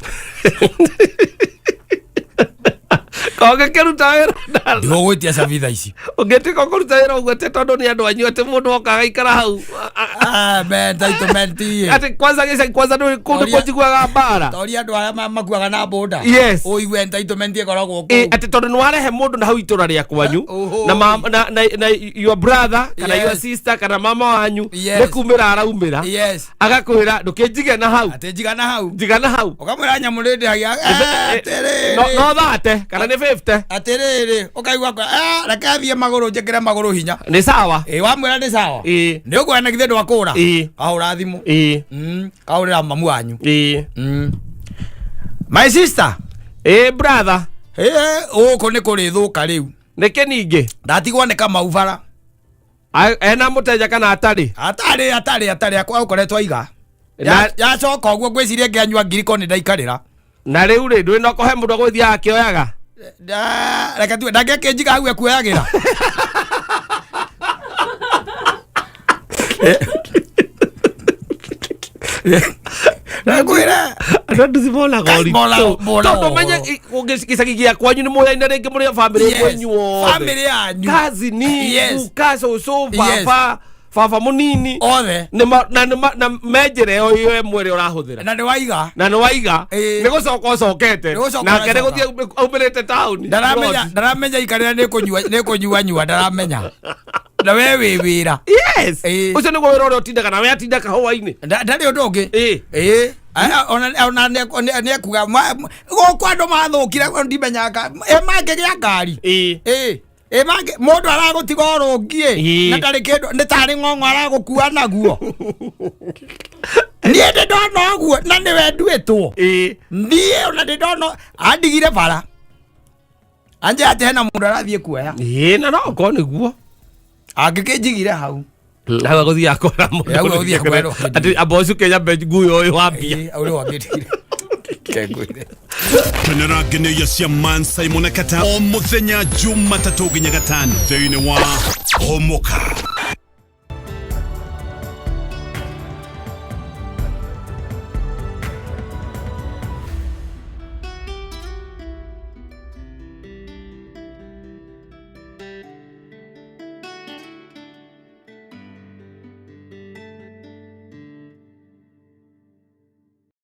Kongĩkĩruta wĩra Ndigũgwĩtia cabi thaa ici. Ũngĩtuĩka ũkũruta wĩra ũguo atĩ tondũ nĩ andũ anyu, atĩ mũndũ oka agaikara hau. Ah, man, entitlement ĩ. Atĩ kwanza gĩcagi kwanza nĩ kũndũ kũnjiguaga mbara. Toria andũ arĩa makuaga na boda. Ũigue entitlement ĩkoragwo kũu. Atĩ tondũ nĩ warehe mũndũ na hau itũra rĩa kwanyu Oho. na your brother kana your sister kana mama wanyu nĩ kumĩra araumĩra, agakwĩra ndũkĩnjige na hau. Atĩ njigana hau. Njigana hau. Ũkamwĩra nyamũ nĩ ndĩhagia. No Atĩrĩrĩ. No thate kana nĩ 50. Atĩrĩrĩ, ũkaigua reke thiĩ magũrũ njĩkĩre magũrũ hinya. Nĩ sawa. Ĩ wamwĩra nĩ sawa. Nĩ ũkuona na githĩ ndwakũra. Kahũra thimũ. Kahũrĩra mamu wanyu. My sister. Ĩ brother. Ĩ gũkũ nĩ kũrĩthũka rĩu. Nĩkĩ ningĩ? Ndatigwo nĩ Kamau bara. Ena mũteja kana atarĩ? Atarĩ akoretwo aiga. Yacoka ũguo ngwĩciria ngĩanyua ngiriko nĩ ndaikarĩra. Na rĩu rĩ, ndũrĩ na ũkohe mũndũ agũthiaga akĩoyaga? Reke tuge ndangĩakĩnjiga hau ekuoyagĩra. Nakwĩra. Andũ a nduthi monaga Kai, ũritũ. monaga Tondũ menye ũhoro. gĩcagi gĩa kwanyu nĩ mũyaine rĩngĩ mũrĩ a bamĩrĩ kwenyu othe. Family yanyu. Cousin, guka, cũcũ, baba, baba mũnini. Othe. Na na me njĩra ĩyo ĩmwe ĩrĩa ũrahũthĩra. Na nĩ waiga. Na nĩ waiga. Nĩ gũcoka ũcokete. Nĩ gũcoka Nake nĩ ũracoka. gũthiĩ aumĩrĩte taũni. Ndaramenya ndaramenya ikarĩra nĩ kũnyua nĩ kũnyua nyua ndaramenya. Na we wĩ wĩra. Yes. Ũcio nĩguo wĩra ũrĩa ũtindaga nawe atinda kahũa-inĩ. Ndarĩ ũndũ ũngĩ. Ĩ ona nĩ ekuga gũkũ andũ mathũkire ndimenyaga ĩ mangĩgĩa ngari. Ĩ ĩ mangĩ mũndũ aragũtiga ũrũngiĩ na ndarĩ kĩndũ nĩ tarĩ ng'ong'o aragũkua naguo. Niĩ ndĩ ndona ũguo na nĩwe nduĩtwo. Niĩ ona ndĩ ndona andigire bara. Anje atĩ hena mũndũ arathiĩ kuoya. Ĩ na no okorwo nĩguo. Angĩkĩnjigire hau. Hau agũthiĩ akora mũndũ. Hau agũthiĩ akora Atĩ amba ũcuke nyambe nguo ũyũ wa mbia. Ĩ, ũrĩa wangĩndigire. Kengwĩre. Kenera ngeneia cia Man Simon na Kata o muthenya Jumatatũ nginya Gatano thĩinĩ wa Homoka.